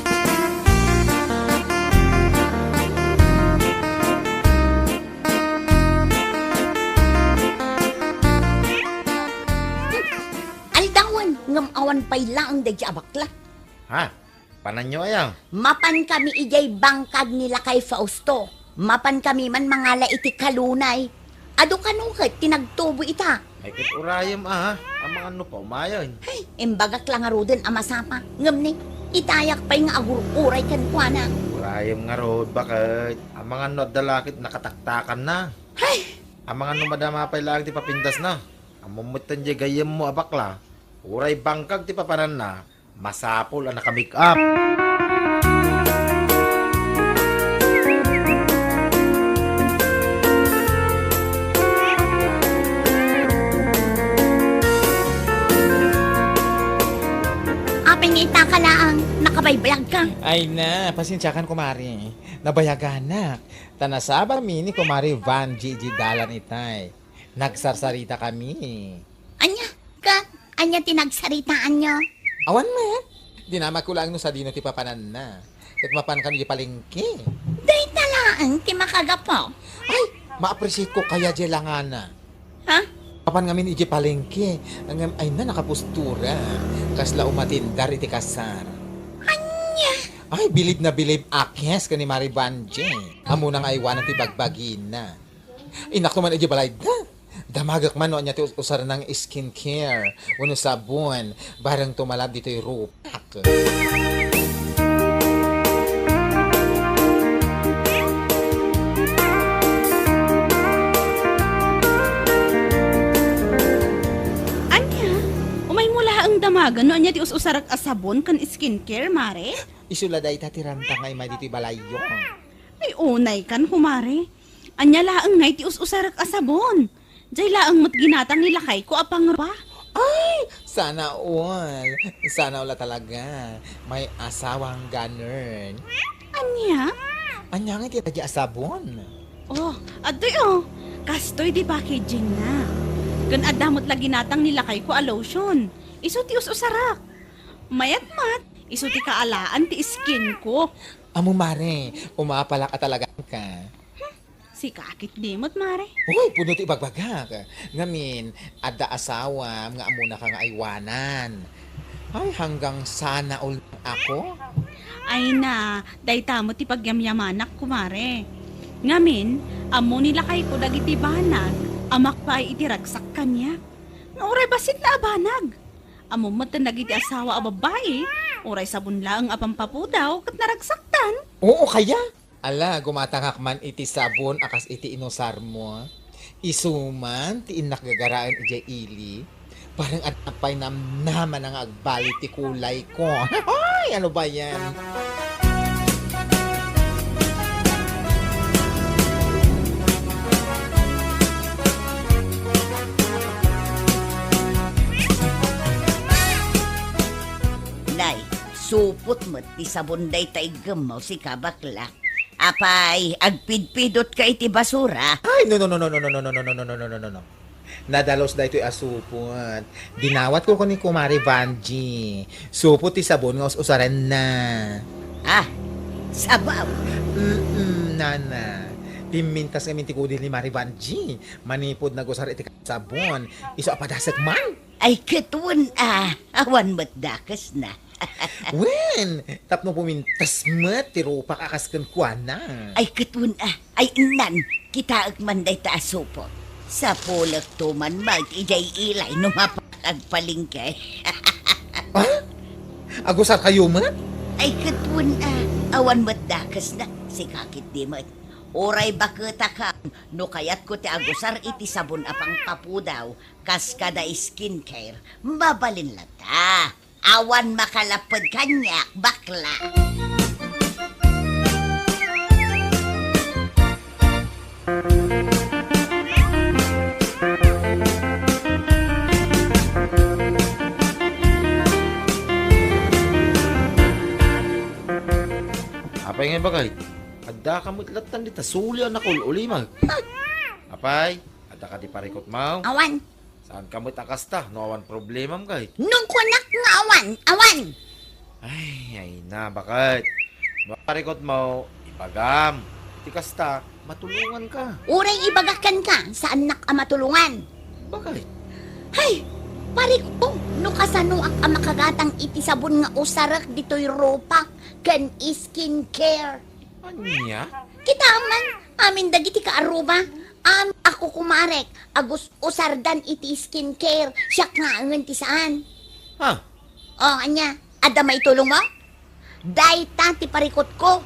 Aldawen, ngem awan pay laeng daydiay a bakla. Ha? Pananyo aya? Mapan kami idiay bangkag ni Lakay Fausto. Mapan kami man mangala iti kalunay. Adu kano ket ti nagtubo ita. Ay, ket urayem a, ha? Amangan no paumayen. Ay, imbagak la ngaruden a masapa. Ngem ni, itayak pay nga agur-uray kenkuana. Urayem ngarud, baket. Amangan no adda la ket nakataktakanna. Ay! Amangan no madama pay laeng ti papindasna. Ammom metten diay gayyemmo a bakla. Uray bangkag ti papananna. Masapul a naka-make up. Apay nga ita ka laeng, nakabaybalag ka. Ay na, pasensiakan, kumare. Nabayaganak. Ta nasabami ni Kumare Vangie idiay dalan itay. Nagsarsarita kami. Ania? Ket ania ti nagsaritaanyo? Awan met. Dinamagko laeng no sadino ti papananna. Ket mapan kano idiay palengke. Dayta laeng ti makagapu. Ay, ma-appreciate ko kaya diay langana. Ha? Mapan ngamin idiay palengke. Ngem, ay na, nakapostura. Kasla umatindar iti kasar. Ania? Ay, bilib na bilib a kes ken ni Mare Vangie. Ammona nga aywanan ti bagbagina. Innak man idiay balayda. Damagek man no ania ti us-, usarna nga skincare wenno sabon, bareng tumala ditoy rupak. Ang damagen no ania ti us-usarek a sabon ken skincare, Mare? Isu la dayta ti ranta nga immay ditoy balayyo. Ay, unay kan, kumare. Ania laeng ngay ti us-usarek a sabon? Jay laeng met ginatang ni lakayko a pangrupa. Ay, sana all. Sana all a talaga. May asawang ganun. Ania? Ania nga ti dayta a sabon? Oh, adtoy, oh. Kastoy ti packaging na. Ken adda met la ginatang ni lakayko a lotion. Isu ti us-usarek. Mayat met, isu ti kaalaan ti skin ko. Amo, mare, umapalak a talaga ka. Sika ketdi met, mare. Uy, pudno ti ibagbagak. Ngamin, adda asawam nga ammona ka nga aywanan. Ay, hanggang sana all ako. Ay na, dayta met ti pagyamyamanak, kumare. Ngamin, ammo ni lakayko dagiti banag a makpay iti ragsak kaniak. Nga uray bassit la a banag. Ammo met dagiti asawa a babbai, uray sabon laeng a pampapudaw ket naragsaktan. Oo, kaya? Ala, gumatangak man iti sabon a kas iti inusarmo. Isu man ti innak gagaraen idiay ili. Parang adda pay namnama nga agbali ti kulayko. Ay, ano ba yan? Nay, supot met ti sabon dayta iggemmo, sika bakla. Apay, agpidpidotka iti basura? Ay, no, no, no. Nadalus daytoy a supot. Dinawatko ken ni Kumare Vangie. Supot ti sabon nga us-usarenna. Ah, sabaw. Mm, nana. Pimmintas ngamin ti kudil ni Mare Vangie. Manipud nagusar iti sabon. Isu a padasek man. Ay, ket wen a, awan met dakesna. Wen, tapno pumintas met ti rupak a kas kenkuana. Ay, ket wen a, ay, innan, kitaek man dayta a supot. Sapulekto man met idiay ilay no mapan agpalengke. Ah? Agusarkayo met? Ay, ket wen a, awan met dakesna, sika ketdi met. Uray baketakam no kayatko ti agusar iti sabon a pangpapudaw, kas kada skincare, mabalin latta. Awan makalapped kaniak, bakla. Apay ngay, bakay? Addaka met lattan dita, suli a nakul-ulimag. Apay, adda kadi parikutmo? Awan. Saanka met a kasta no awan problemam kay? No kunak nga awan, awan! Ay, ay na, baket? No parikutmo, ibagam. Iti kasta, matulonganka. Uray ibagak kenka, saannak a matulongan. Baket? Hay, parikutmo, no kasanoak a makagatang iti sabon nga usarek ditoy rupak ken skincare. Ania? Kitaem man, amin dagiti kaarruba, amin a kukumarek, agus-usardan iti skincare, siak ngaengen ti saan. Ha? O, ania? Adda maitulongmo? Dayta ti parikutko.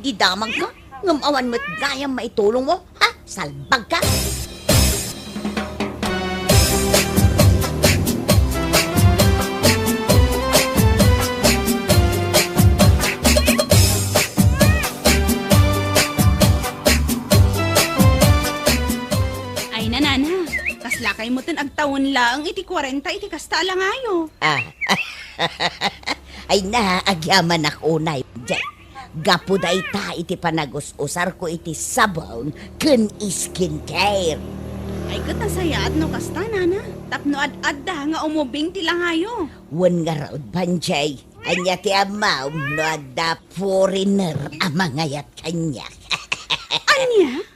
Di damagka, ngem awan met gayam maitulongmo. Ha? Salbagka? Ay, nanana, kaslakay metten agtawen laeng iti kuarenta iti kasta a langayo. Ah. Ay na, agyamanak unay, Jay. Gapu dayta iti panagus-usarko iti sabon ken skincare. Ay, ket nasayaat no kasta, nana. Tapno ad-adda nga umubing ti langayo. Wen ngarud, Banjay. Ania ti ammom no adda foreigner a mangayat kaniak? Ania?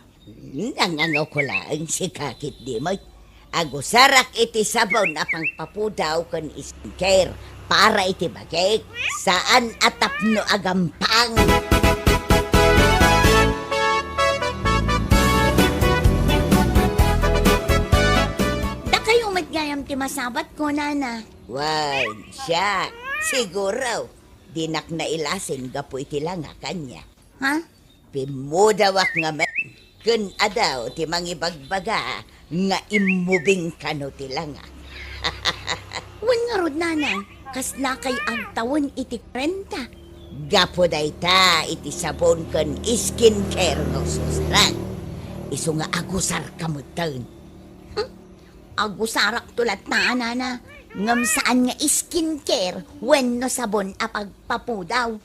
Nangangawko laeng, sika ketdi met. Agusarak iti sabon a pangpapudaw ken skincare para iti bagik, saan a tapno agampang. Dakayo met gayam ti masabatko, nana. Wen, siak, siguro, dinak nailasin gapu iti langa kaniak. Ha? Pimmudawak ngamin, ken adu ti mangibagbaga nga immubing kano ti langak. Wen nga Nana, kaslakay agtawen iti kuarenta? Gapu dayta iti sabon ken skincare nga ususarak. Isu nga agusarka metten. Hmm? Agusarakto latta, nana, ngem saan nga skincare wenno sabon a pagpapudaw.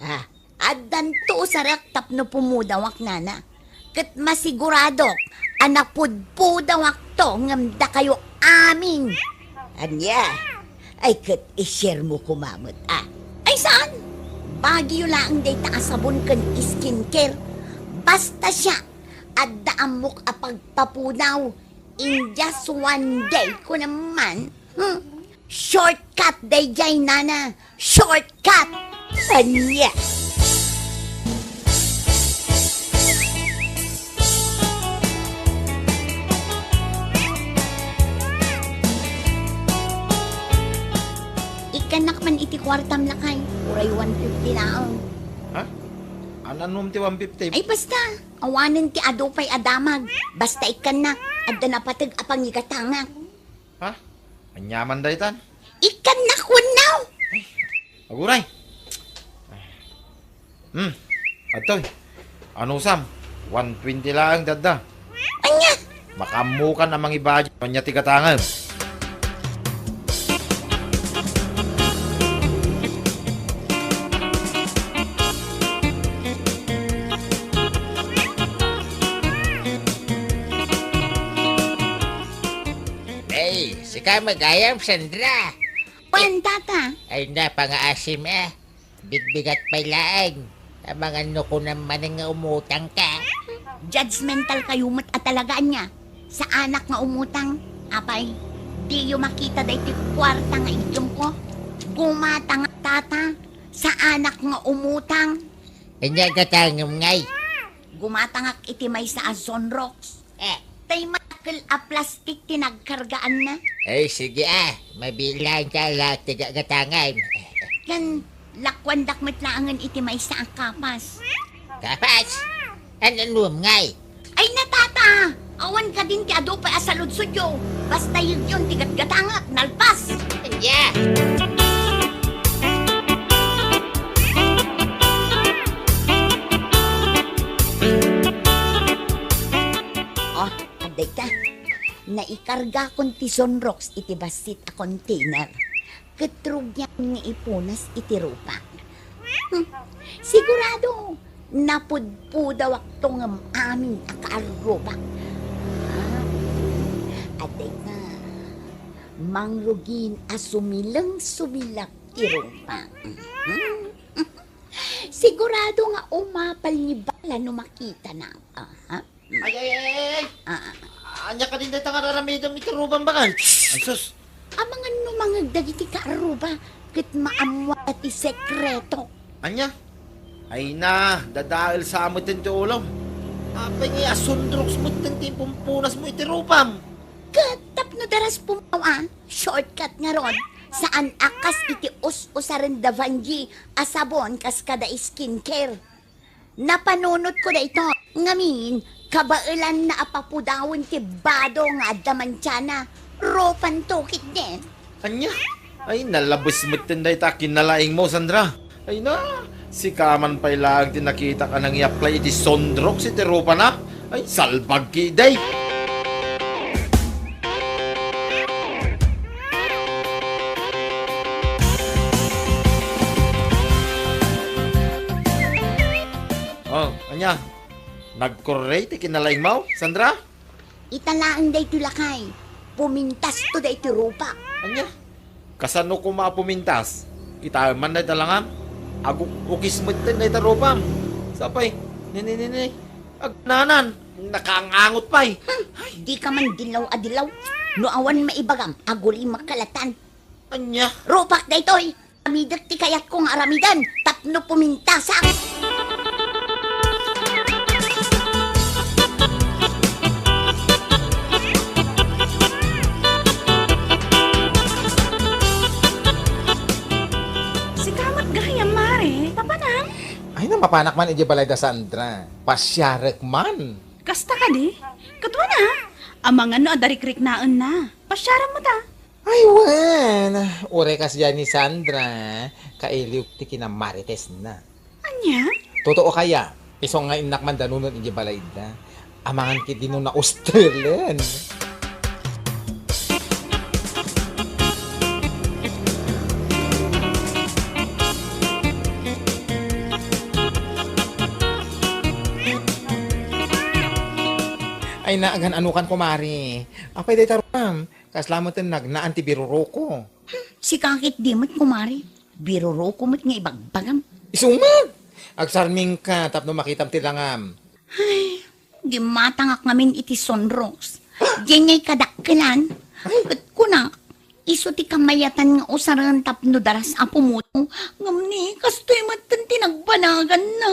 Ah, addanto usarek tapno pumudawak, nana. Ket masiguradok a napudpudawakto ngem dakayo amin. Ania? Ay, ket i-share mo koma met, ah. Ay, saan? Bagiyo laeng dayta a sabon ken skincare. Basta siak, adda ammok a pagpapudaw. In just one day, kunam man. Hmm? Shortcut daydiay, nana. Shortcut! Ania? Ikkannak man iti kuartam, lakay. Uray one fifty laeng. Ha? An-, annom ti one fifty? Ay, basta. Awanen ti adu pay a damag. Basta ikkannak. Adda napateg a pangigatangak. Ha? Aniaman daytan? Ikkannak wenno? Aguray! Hmm, adtoy. Anusam, one twenty laeng dadda. Ania? Makaammokan a mangibudget, ania ti gatangem? Ay, sika met gayam, Sandra. Wen, tata. Ay, napangaasim, eh. Bigbigat pay laeng. Amangan no kunam manen nga umutangka. Judgmental kayo met a talaga, ania. Saanak nga umutang. Apay, diyo makita daytoy kuarta nga idyongko? Gumatangak, tata. Saanak nga umutang. Ania gatangem ngay? Gumatangak iti maysa a Sunrox. Eh. Tay madakkel a plastik ti nagkargaanna. Ay, sige, ah. Mabilang ka la ti gagatangem. Ken lakuandak met laengen iti maysa a kapas. Kapas? An-, annom ngay? Ay, na, tata! Awan kadin ti adu pay a saludsodyo. Basta yegyon ti gatgatangak, nalpas. Ania? Oh, adda ita. Naikargakon ti Sunrox iti bassit a container. Ket rugiakon nga ipunas iti rupak. Hmm, sigurado, napudpudawakto ngem amin a kaarrubak. Ah, adda ita, mangrugin a sumileng-sumilak ti rupak. Hmm. Sigurado nga umapal ni bala no makitana. Aha. Ay, ay, ay, ay, ay. Ah. Ania kadin dayta nga ar-aramidem iti rubam, bakal? Ay, sus. Amangan no mangeg dagiti kaarruba ket maammoda ti sekreto. Ania? Ay na, dadael sa metten ti ulom. Apay nga a Sunrox metten ti impumpunasmo iti rupam? Ket tapno daras pumaw a, shortcut ngarud, saan a kas iti us-usaren da Vanjie a sabon kas kada skincare. Napanunotko daytoy. Ngamin, kabaelanna a papudawen ti bado nga adda mantiana. Rupanto ketdin. Ania? Ay, nalabes metten dayta kinalaingmo, Sandra. Ay na, sika man pay laeng ti nakitak a nangiapply iti Sunrox iti rupana. Ay, salbag ketdi. Oh, ania? Nagkurre ti kinalaingmo, Sandra? Ita laeng daytoy, lakay. Pumintasto daytoy rupak. Ania? Kasano koma a pumintas? Kitaem man dayta langam. Aguk-ukis metten dayta rupam. Sapay, ni, ni, ni, ni. Agnanan, nakaangangot pay. Hmm, dika man dilaw a dilaw. No awan maibagam, agurimak kalatan. Ania? Rupak daytoy. Aramidek ti kayatko nga aramiden tapno pumintasak. Sika met gayam, Mare. Papanam? Ay, na, mapanak man idiay balay da Sandra. Pasiarek man. Kasta kadi? Ket wen a? Amangan no adda rikriknaenna. Pasiarem met a. Ay, wen. Uray kasdiay ni Sandra, kailiwak ti kinamarites na. Ania? Totoo kaya? Isu nga innak mandanunen iti balayda. Amangan ketdi no naustelen. Ay, naagan, ano kan, kumare? Apay dayta Rupam? Kasla met nagnaan ti biruroko. Sika ketdi met, kumare. Biruroko met nga ibagbagam. Isu met! Agsarmingka tapno makitam ti langam. Ay, gimmatangak ngamin iti sunrox. Diay kadakkelan. Ay. Ket kunak, isu ti kamayatan nga usaren tapno daras a pumudaw. Ngem ni, kastoy metten ti nagbanaganna.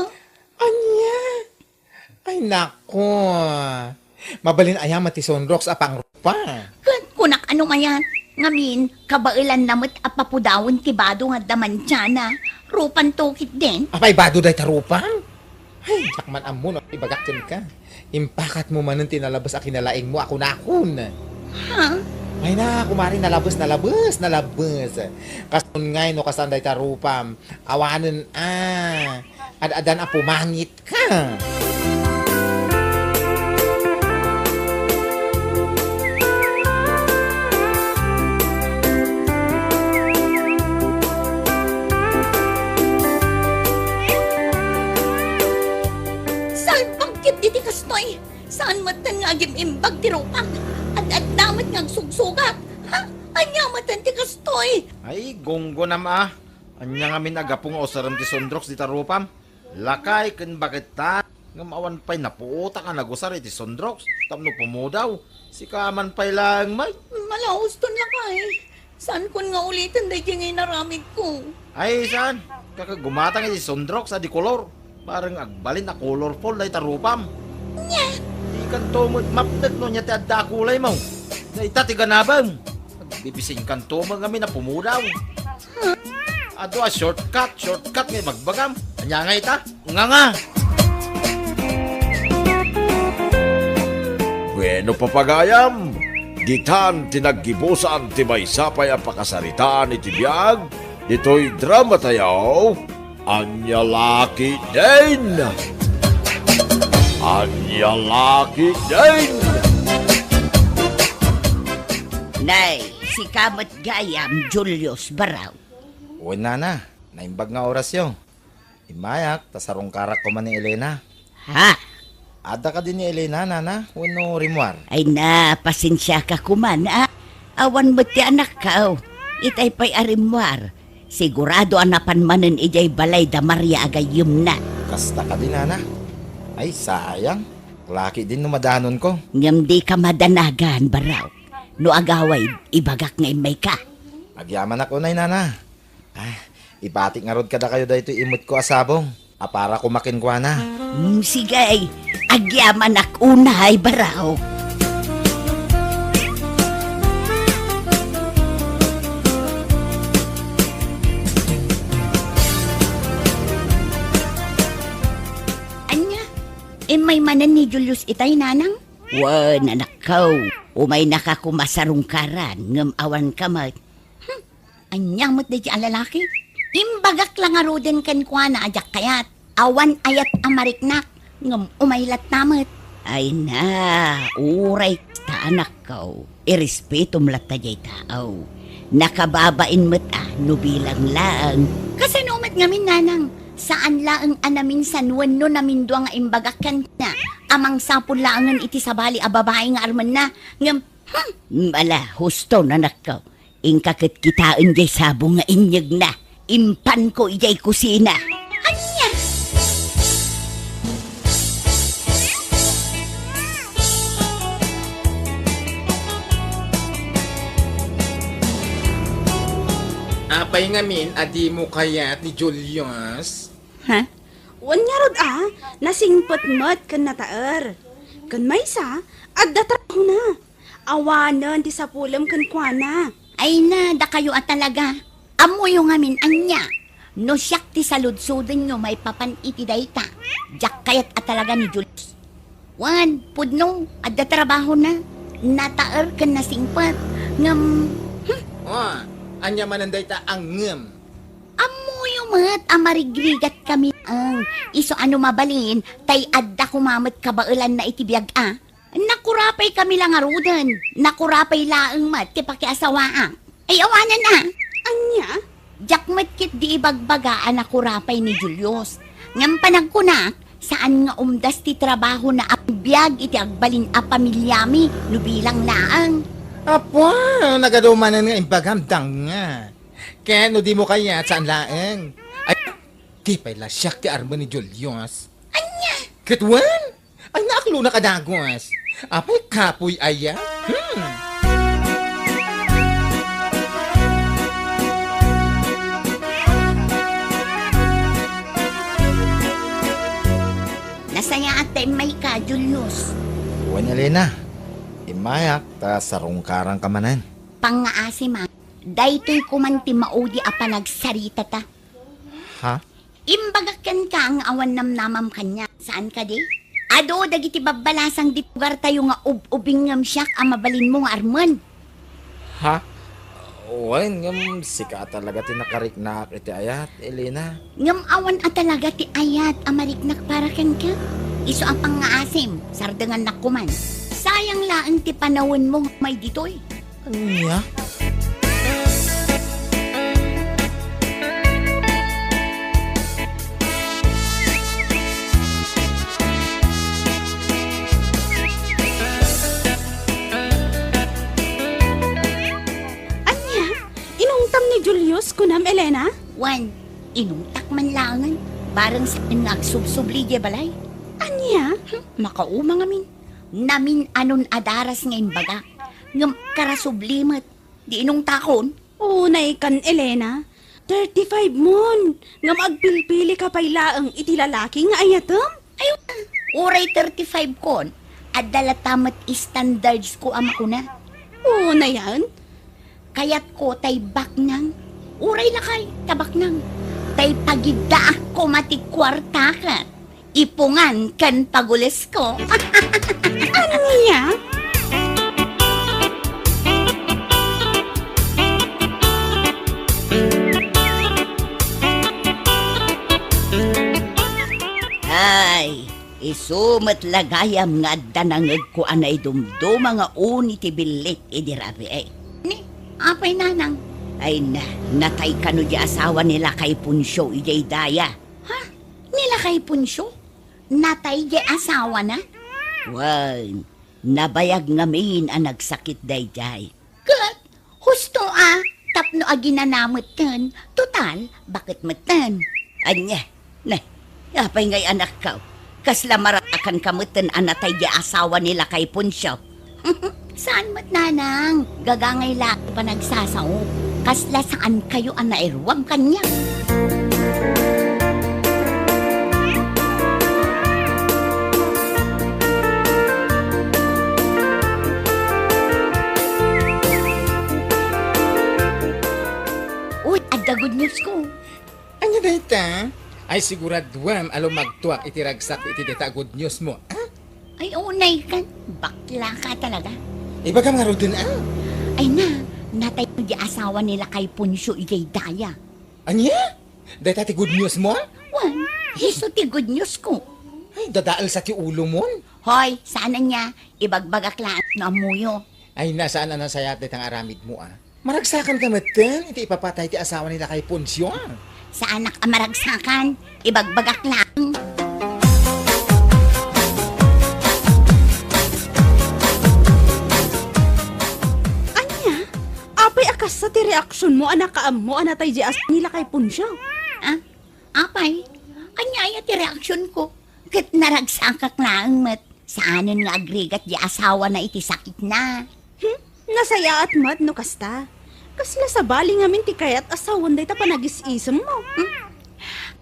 Ania? Ay, nako. Mabalin aya met ti sunrox a pangrupa? Ket kunak, ano mayat? Ngamin, kabaelanna met a papudawen ti bado nga adda mantiana. Rupanto ketdin. Apay, bado dayta Rupam? Ay, diak man ammo no ibagak kenka. Impakatmo manen ti nalabes a kinalaingmo a kunakon. Ha? Ay na, kumare, nalabes, nalabes, nalabes. Kas unay no kastan dayta Rupam, awanen a. Ad-adan a pumangit ka. Salbag ketdi ti kastoy! Saan metten nga agim-imbag ti rupam? Ad-adda met nga agsugsugat! Ha? Ania metten ti kastoy? Ay, gunggonam a. Ania ngamin a gapu nga usarem ti sunrox dita rupam? Lakay ken bakettan, ngem awan pay napuotak a nagusar iti sunrox tapno pumudaw. Sika man pay laeng met. Malauston, lakay. Saankon nga uliten daydi nga inaramidko. Ay, saan? Kaka gumatang iti sunrox a di kolor. Bareng agbalin a colorful dayta rupam. Nya! Dikanto met mapnek no ania ti adda a kulaymo. Dayta ti ganabem. Agbibisinkanto met ngamin a pumudaw. Adu a shortcut, shortcut nga ibagbagam. Ania nga ita? Nga nga! Bueno, papagayam, ditan ti naggibusan ti maysa pay a pakasaritaan iti biag ditoy drama tayo, Ania La Ketdin! Ania La Ketdin! Nay, sika met gayam, Julius Baraw. Wen, nana, naimbag nga orasyo. Immayak, ta sarungkarak koma ni Elena. Ha? Adda kadi ni Elena, nana, wenno rimmuar? Ay na, pasensiaka koma, a. Awan met ti anakko. Itay pay a rimmuar. Sigurado a napan manen idiay balay da Maria a gayyemna. Kasta kadi, nana? Ay, sayang. La Ketdin no madanonko. Ngem dika madanagan, Baraw. No agawid, ibagak nga immayka. Agyamanak unay, nana. Ah, ipatik ngarud kadakayo daytoy imutko a sabong a para koma kenkuana. Mm, sige, agyamanak unay, Baraw. Ania? Immay manen ni Julius itay, nanang? Wen, anakko, umaynaka koma sarungkaran, ngem awanka met. Hmm, ania met daydi a lalaki? Imbagak la ngaruden kenkuana a diak kayat. Awan ayat a mariknak, ngem umay latta met. Ay na, uray ta, anakko. Irespetom latta diay tao. Nakababain met a no bilang laeng. Kasano met ngamin, nanang? Saan laeng a naminsan wenno namindua nga imbagak kenkuana a mangsapul laengen iti sabali a babai nga armenna. Ngem, hmm, ala, husto, anakko. Inka ket kitaen diay sabong nga inyegna. Impanko idiay kusina. Ania? Apay ngamin a dimo kayat ni Julius? Ha? Wen ngarud a, nasingpet met ken nataer. Ken maysa, adda trabahona. Awanen ti sapulem kenkuana. Ay na, dakayo a talaga. Ammoyo ngamin ania? No siak ti saludsodenyo maipapan iti dayta, diak kayat a talaga ni Julius. Wen, pudno, adda trabahona. Nataer ken nasingpet. Ngem, hmm. Oh, Ania manen dayta a ngem? Ammoyo met a marigrigat kami laeng. Isu a no mabalin, tay adda koma met kabaelanna iti biag a. Nakurapay kami la ngaruden. Nakurapay laeng met ti pakiasawaak. Ay, awanen a. Ania? Diak met ketdi ibagbaga a nakurapay ni Julius. Ngem panagkunak, saan nga umdas ti trabahona a biag iti agbalin a pamiliami no bilang laeng. Apo, nagadu manen nga imbagam, danga. Ket no dimo kayat, saan laeng. Ay, di pay la siak ti armen ni Julius. Ania? Ket wen? Ay, naaklonak a dagus. Apay kapoy aya? Hmm. Nasayaat ta immayka, Julius. Wen, Elena. Immayak ta sarungkaranka manen. Pangngaasim a, daytoy koman ti maudi a panagsaritata. Ha? Imbagak kenka nga awan namnamam kaniak, saan kadi? Adu dagiti babbalasang ditoy lugartayo nga ub-ubing ngem siak a mabalinmo nga armen. Ha? Wen, ngem sika talaga ti nakariknaak iti ayat, Elena. Ngem awan a talaga ti ayat a mariknak para kenka. Isu a pangngaasim, sardengannak koman. Sayang laeng ti panawenmo nga umay ditoy. Ania? Ania? Inungtam ni Julius, kunam, Elena? Wen, inungtak man laengen. Bareng saan nga agsubsubli diay balay. Ania? Hmm, makauma ngamin. Namin-anon a daras nga imbagak. Ngem karasubli met. Di inungtakon? Unaykan, Elena. Thirty-five mon, ngem agpilpilika pay laeng iti lalaki nga ayatem? Ay, uray thirty-five kon, adda latta met standards ko a makuna. Unayan? Kayatko tay baknang. Uray lakay, ta baknang. Tay pagiddaak koma ti kuarta ket ipungan ken pagulesko. Ania? Ay, isu met la gayam nga adda nangegko a naidumduma nga uni ti billit idi rabii. Ni, apay, nanang? Ay na, natay kano di asawa ni Lakay Poncio idiay daya. Ha? Ni Lakay Poncio? Natay diay asawana? Wen, nabayag ngamin a nagsakit daydiay. Ket, husto a, tapno aginana metten, total, baket metten. Ania? Ne, apay ngay anakko? Kasla marasakanka metten a natay diay asawa ni Lakay Poncio? Saan met, nanang? Gagangay la ti panagsasao. Kasla saan kayo a nairuam kaniak. Uy, adda good news ko. Ania dayta? Ay, siguraduam a lumagtoak iti ragsakko iti dayta a good news mo, a? Ay, unaykan, bakla ka talaga. Ibagam ngaruden, a? Ay na, natay di asawa ni Lakay Poncio idiay daya. Ania? Dayta ti good news mo? Wen, isu ti good news ko. Ay, dadaelsa ti ulo mon. Hoy, saan ania, ibagbagak laeng no ammoyo. Ay na, saan a nasayaat dayta nga aramid mo, a? Maragsakanka metten iti ipapatay ti asawa ni Lakay Poncio, a? Saanak a maragsakan, ibagbagak laeng. Ania? Apay a kasta ti reaksionmo a nakaammo a natay di asawa ni Lakay Poncio? A? Apay? Ania aya ti reaksionko? Ket naragsakak laeng met. Saanen nga agrigat di asawana iti sakitna. Hmm? Nasayaat met no kasta. Kasla sabali ngamin ti kayat a sawen dayta panagis-isemmo. Hmm?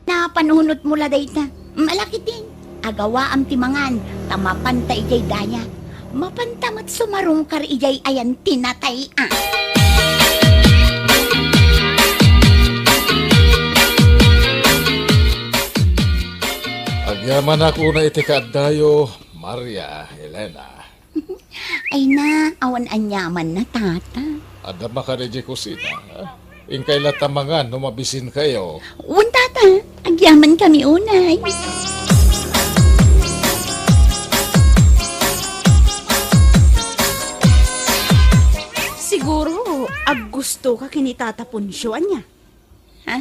Napanunotmo la dayta. Malakiten. Agawaam ti mangan, ta mapanta idiay daya. Mapanta met sumarungkar idiay ayan ti natay a. Agyamanak una iti kaaddayo, Maria Elena. Ay na, awan aniamanna, tata. Adda makadi idiay kusina, a? Inkay latta mangan no mabisinkayo. Wen, tata, agyamankami unay. Siguro, aggustoka ken ni Tata Poncio, ania? Ha?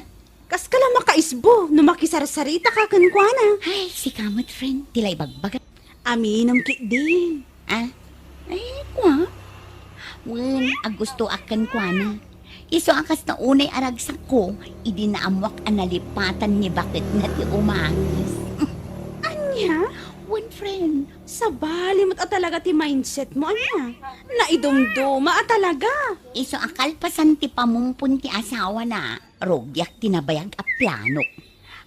Kaska la makaisbo no makisarsaritaka kenkuana. Ay, sika met, friend, ti la ibagbaga. Aminem ketdin. Ah? Ay, kua? Wen, aggustoak kenkuana. Isu a kasta unay a ragsakko, idi naammoak a nalipatan ni baketna ti umangis. Ania? Wen, friend. Sabali met a talaga ti mindset mo, ania? Naidumduma a talaga. Isu a kalpasan ti pamumpon ti asawana, rugiak ti nabayag a planok.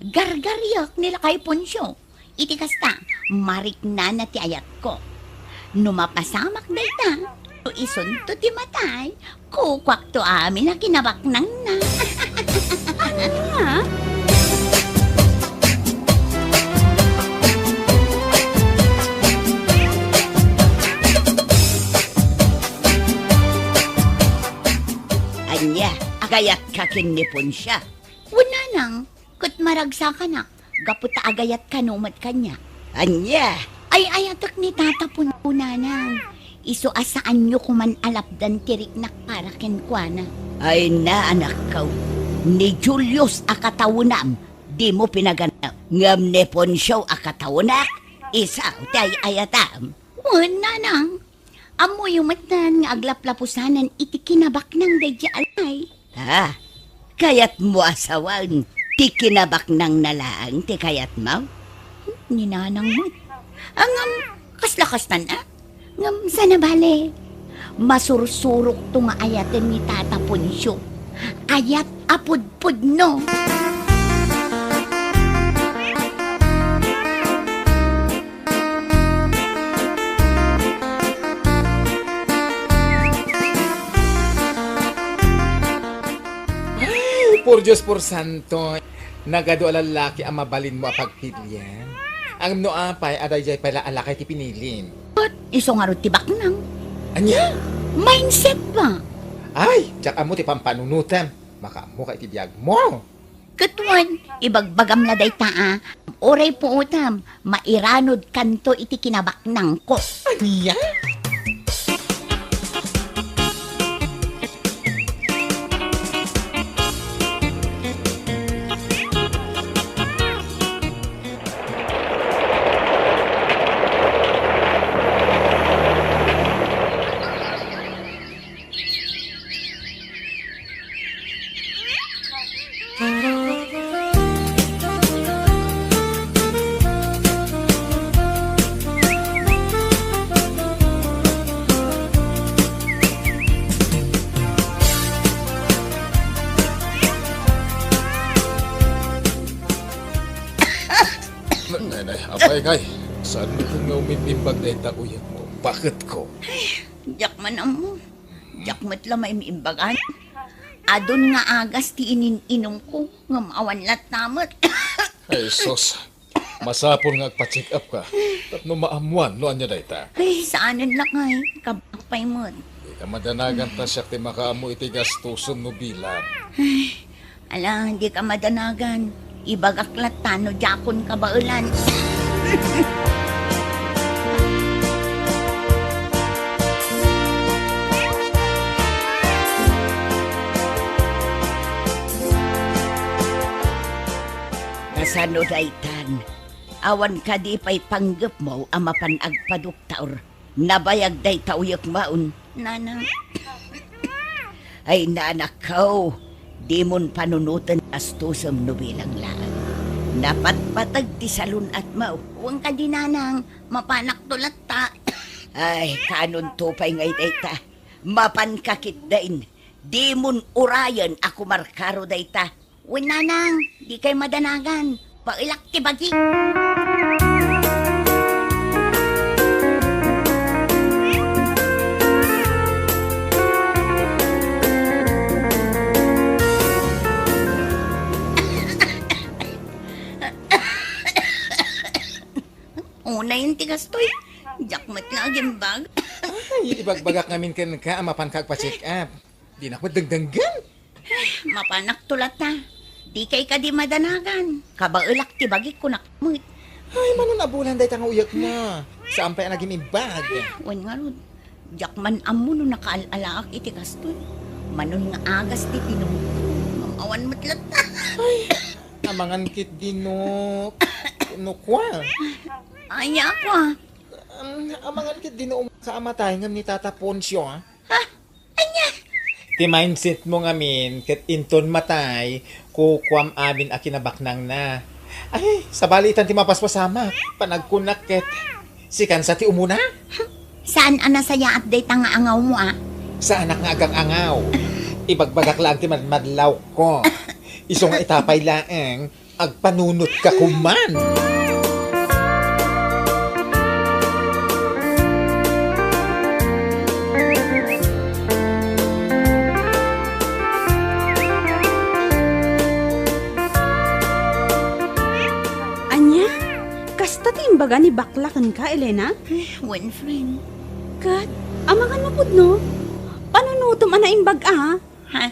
Gargariak ni lakay Poncio. Iti kasta, mariknana ti ayatko. No mapasamak dayta, no isunto ti matay, kukuakto amin a kinabaknangna. Ania? Ania, agayatka ken ni Poncio? Wen, nanang, ket maragsakanak, gapu ta agayat kano met kaniak. Ania? Ay-ayatek ni Tata Poncio, nanang. Isu a saanyo koman a lapdan ti riknak para kenkuana. Ay na, anakko. Ni Julius a katawenam, dimo pinaganna. Ngem ni Poncio a katawenak, isu ti ay-ayatam. Wen, nanang. Ammoyo met nga aglaplapusanan iti kinabaknang daydiay a lakay. Ah, kayatmo a sawen ti kinabaknangna laeng ti kayatmo? Ni nanang met. Ah, ngem, kasla kastan, ah? Ngem, saan a bale? Masursurokto nga ayaten ni Tata Poncio. Ayat a pudpudno. Ay, por Dios, por santo. Nagadu a lallaki a mabalinmo a pagpilian. Ngem no apay a daydiay pay la a lakay ti pinilim? Ket isu ngarud ti baknang. Ania? Mindset ba? Ay, diak ammo ti pampanunotem. Makaammoka iti biagmo. Ket wen, ibagbagam la dayta a, uray puotem, mairanudkanto iti kinabaknangko. Ania? Nay, nay, apay, ngay. Saan met nga umimbag dayta uyekmo? Baketko. Diak man ammo. Diak met la maim-imbagan. Adun nga agas ti inin-inumko, ngem awan latta met. Ay, sus. Masapul nga agpa-check up ka. Tapno maammuan no ania dayta. Ay, saanen lakay. Kabaak pay met. Di ka madanagan ta siak ti makaammo iti gastusen no bilang. Ay, ala, di ka madanagan. Ibagak latta no diakon kabaelan. Kasano daytan? Awan kadi pay panggepmo a mapan agpadoktor? Nabayag dayta uyekmon. Nanang. Ay, nanakko, dimon panunoten gastosem no bilang laeng. Napatpateg ti salun-atmo. Wen kadi, nanang, mapanakto latta. Ay, kanonto pay ngay dayta. Mapanka ketdin. Dimon urayen a kumarkaro dayta. Wen, nanang, dikay madanagan. Baelak ti bagi. Unayen ti gastoy. Diak met la agimbag. Ay, ibagbagak ngamin kenka a mapanka agpa-check up. Dinak met dengdenggen. Mapanakto latta. Dikay kadi madanagan. Kabaelak ti bagik, kunak met. Ay, manon a bulan dayta nga uyekna. Saan pay a nagim-imbag? Wen ngarud, diak man ammo no nakaal-alaak iti kastoy. Manon nga agas ti pinungko. Ngem awan met latta. Ay, amangan ketdi no, no kua. Ania kua? Um, amangan ketdi no umasa a matay ngem ni Tata Poncio, ah. Ha? Ania? Ti mindset mo ngamin ket inton matay, kukuam amin a kinabaknangna. Ay, sabali itan ti mapaspasamak. Panagkunak ket, sikan sa ti umuna? Saan a nasayaat dayta nga angawmo, a? Saanak nga agang-angaw. Ibagbagak laeng ti madmadlawko. Isu nga ita pay laeng, agpanunotka koma. Ania? Kasta ti imbaga ni Bakla kenka, Elena? Eh, wen, friend. Ket, amangan mo pudno? Panunotem a naimbag a? Ha?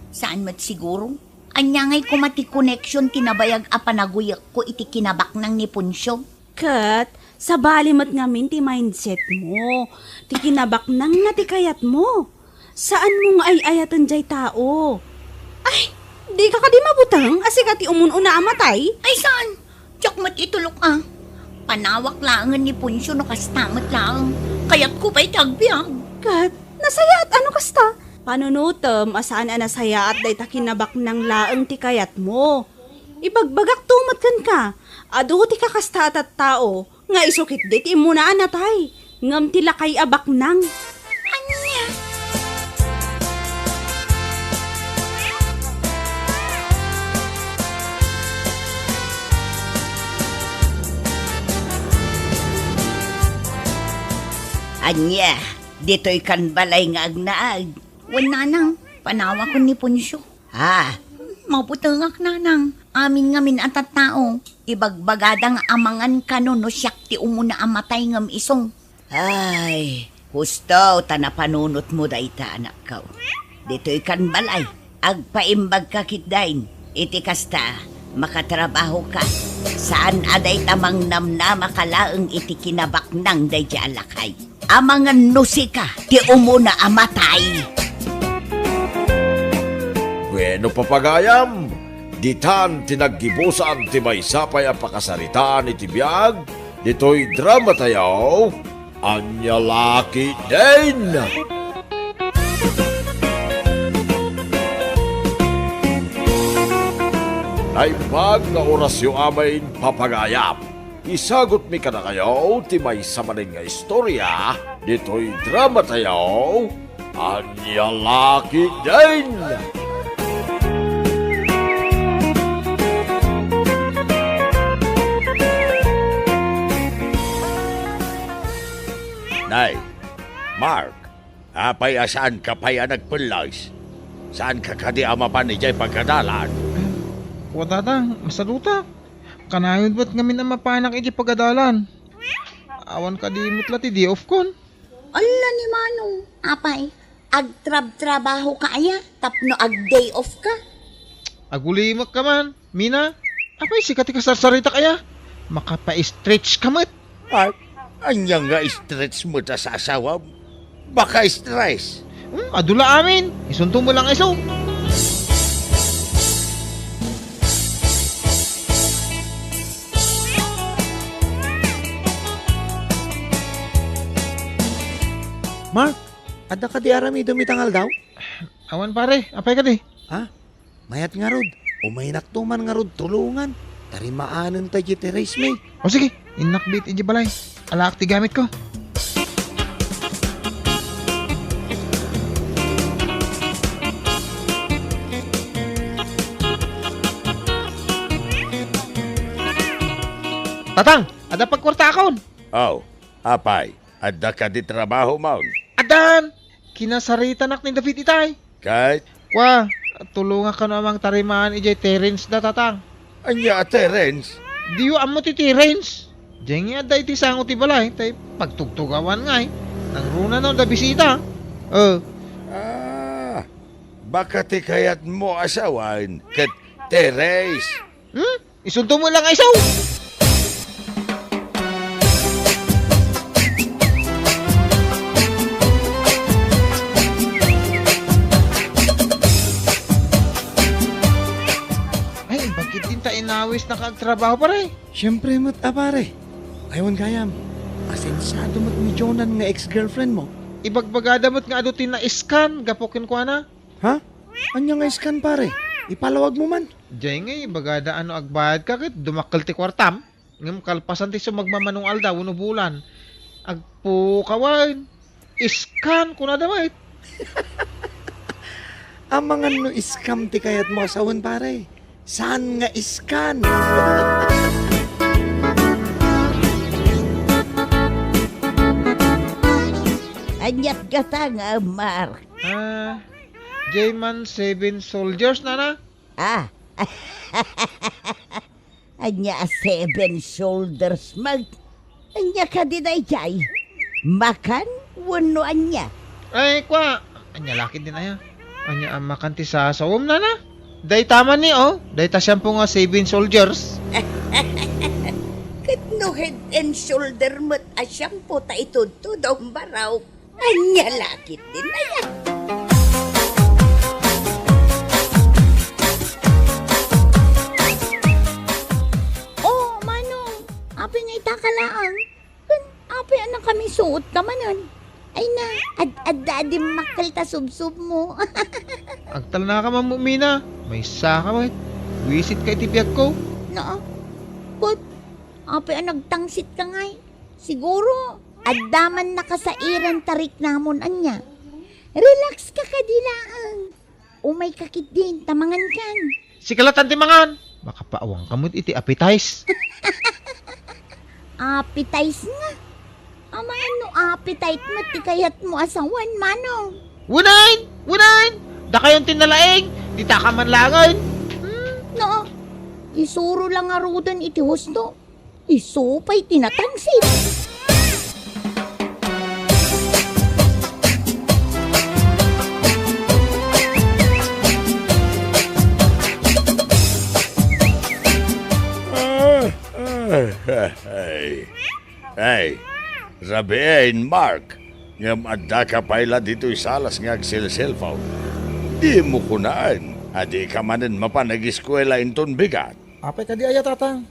Saan met siguro? Ania ngay koma ti connection ti nabayag a panaguyekko iti kinabaknang ni Poncio? Ket, sabali met ngamin ti mindset mo. Ti kinabaknang nga ti kayatmo. Saan mo nga ay-ayaten jay tao. Ay, dika kadi mabuteng a sika ti umun-una a matay? Ay, saan? Diak met itulok a. Panawak laengen ni Poncio no kasta met laeng. Kayatko pay ti agbiag. Ket, nasayaat a no kasta. Panunotem a saan a nasayaat dayta kinabaknang laeng ti kayatmo. Ibagbagakto met kenka, adu ti kakasta a tattao nga isu ketdi ti immuna a natay, ngem ti lakay a baknang. Ania? Ania, ditoy kan balay nga agnaag? Wen, nanang, panawakon ni Poncio. Ah, mabutengak, nanang. Amin ngamin a tattao, ibagbagada nga amangan kano no siak ti umuna a matay ngem isu. Ay, husto ta napanunotmo dayta, anakko. Ditoy kan balay, agpaimbagka ketdin. Iti kasta, makatrabahoka. Saan a dayta mangnamnamaka laeng iti kinabaknang daydiay a lakay. Amangan no sika ti umuna a matay. Bueno, papagayam, ditan ti naggibusan ti maysa pay a pakasaritaan iti biag ditoy drama tayo, Ania La Ketdin. Naimbag nga orasyo amin, papagayam. Isagutmi kadakayo ti maysa manen nga istorya ditoy drama tayo, Ania La Ketdin. Nay, Mark, apay a saanka pay a nagpellas? Saanka kadi a mapan idiay pagadalan? Wa, Tatang, masadutak. Kanayon met ngamin a mapanak iti pagadalan. Awan kadi met la ti day off kon. Ala ni Manong, apay, agtrabtrabahoka aya tapno ag-day off ka? Agulimekka man, Mina. Apay, sika ti kasarsaritak aya? Makapa-stretch ka met. Ay, ania nga stretch met a sasawam? Baka stress. Hmm, adu la amin. Isunto mo lang isu. Mark, adda kadi aramidem ita nga aldaw? Awan, pare. Apay kadi? Ha? Mayat ngarud. Umaynakto man ngarud tulongan. Tarimaanenta iti terrace mi. O sige, innakbit iti balay. Alaak ti gamitko. Tatang, adda pagkuartaakon. Aw, apay, adda kadi trabahom? Addan! Kinasaritanak ni David itay. Ket? Kua, tulongak kano a mangtarimaan idiay terrace da, Tatang. Ania a terrace? Diyo ammo ti terrace? Diay nga adda iti sango ti balay, tay pagtugtugawan ngay. Nangruna no adda bisita. Eh. Ah, Baka ti kayatmo a sawen ket Teres. Hmm? Isunto mo lang iso. Ay, bakit din ta inawis na kaagtrabaho, pare? Siyempre met a, pare. Ay, wen gayam, asensado met ni Jonan nga ex-girlfriend mo. Ibagbagada met nga adu ti na-scan gapu kenkuana. Ha? Ania nga scan, pare? Ipalawag mo man. Jay ngay, ibagada a no agbayad ka ket dumakkel ti kuartam. Ngem kalpasan ti sumagmamano nga aldaw wenno bulan, agpukawen. Scan, kunada met. Amangan no scam ti kayatmo a sawen, pare. Saan nga scan? Aniat gata nga, Mark? Ah, Jayman Seven Soldiers, nana? Ah. Ania a seven shoulders met? Ania kadi daydiay? Makan wenno ania? Ay, kua. Ania la ketdin aya? Ania a makan ti sasawem, nana? Dayta man ni, oh. Dayta shampoo nga seven soldiers. Ket no Head and Shoulder met a shampoo ta itudtod, Umbaraw. Ania la ketdin aya? Oh, Manong, apay nga ita ka laeng? Ken apay a nakamisuot ka manen? Ay na, ad-adda a dimmakkel ta subsubmo. Agtalna ka man, Mina. Maysa ka met. Buisit ka iti biagko. Naa. Ket apay a nagtangsit ka ngay? Siguro, adda man nakasairan ta riknamon ania. Relax ka kadi laeng. Umay ka ketdin ta mangankan. Sika latan ti mangan. Makapaawang ka met iti appetize. Appetize nga. Amangan no appetite met ti kayatmo a sawen, Manong. Unayen! Unayen! Dakayon ti nalaing! Dita ka man laengen! Hmm, no. Isuro la ngaruden iti husto. Isu pay ti natangsit. Ah, ah, ah, ay. Ay, rabiin, Mark. Ngem adda ka pay la ditoy salas nga agselselpon. Dimo kunaen a di ka manen mapan ageskuela inton bigat. Apay kadi aya, Tatang?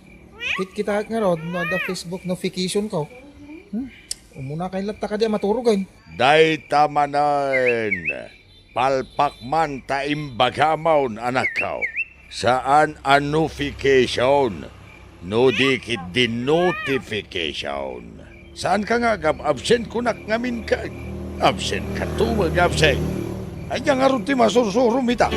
Kitkitaek ngarud no adda Facebook notification ko. Hmm? Umuna kay latta kadi a maturogen. Dayta manen, palpak man ta imbagamon, anakko. Saan a notification, no di ketdi notification. Saan ka nga agab-absent kunak ngamin ka? Absent ka to, nga absent. Ania ngarud ti masursurom ita?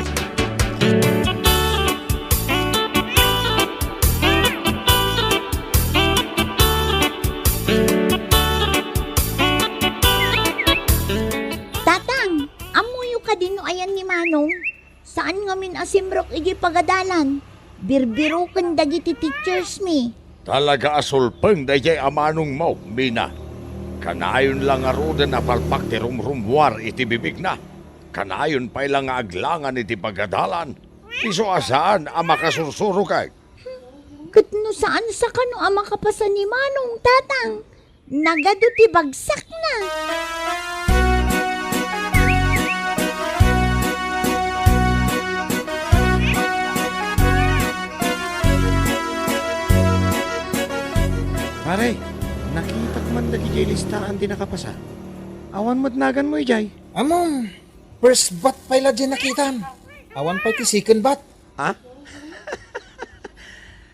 Tatang, ammoyo kadi no ayan ni Manong? Saan ngamin a simrek idiay pagadalan. Birbiroken dagiti teachers mi. Talaga a sulpeng daydiay a manongmo, Mina. Kanayon la ngaruden a palpak ti rumrummuar iti bibigna. Kanayon pay la nga aglangan iti pagadalan. Isu a saan a makasursuro kay. Ket no saan sa kano a makapasa ni Manong, Tatang? Nagadu ti bagsakna. Pare, nakitak man dagiti listaan ti nakapasa. Awan met naganmo idiay. Ammom, first bat pay la diay nakitam. Awan pay ti second bat. Ha?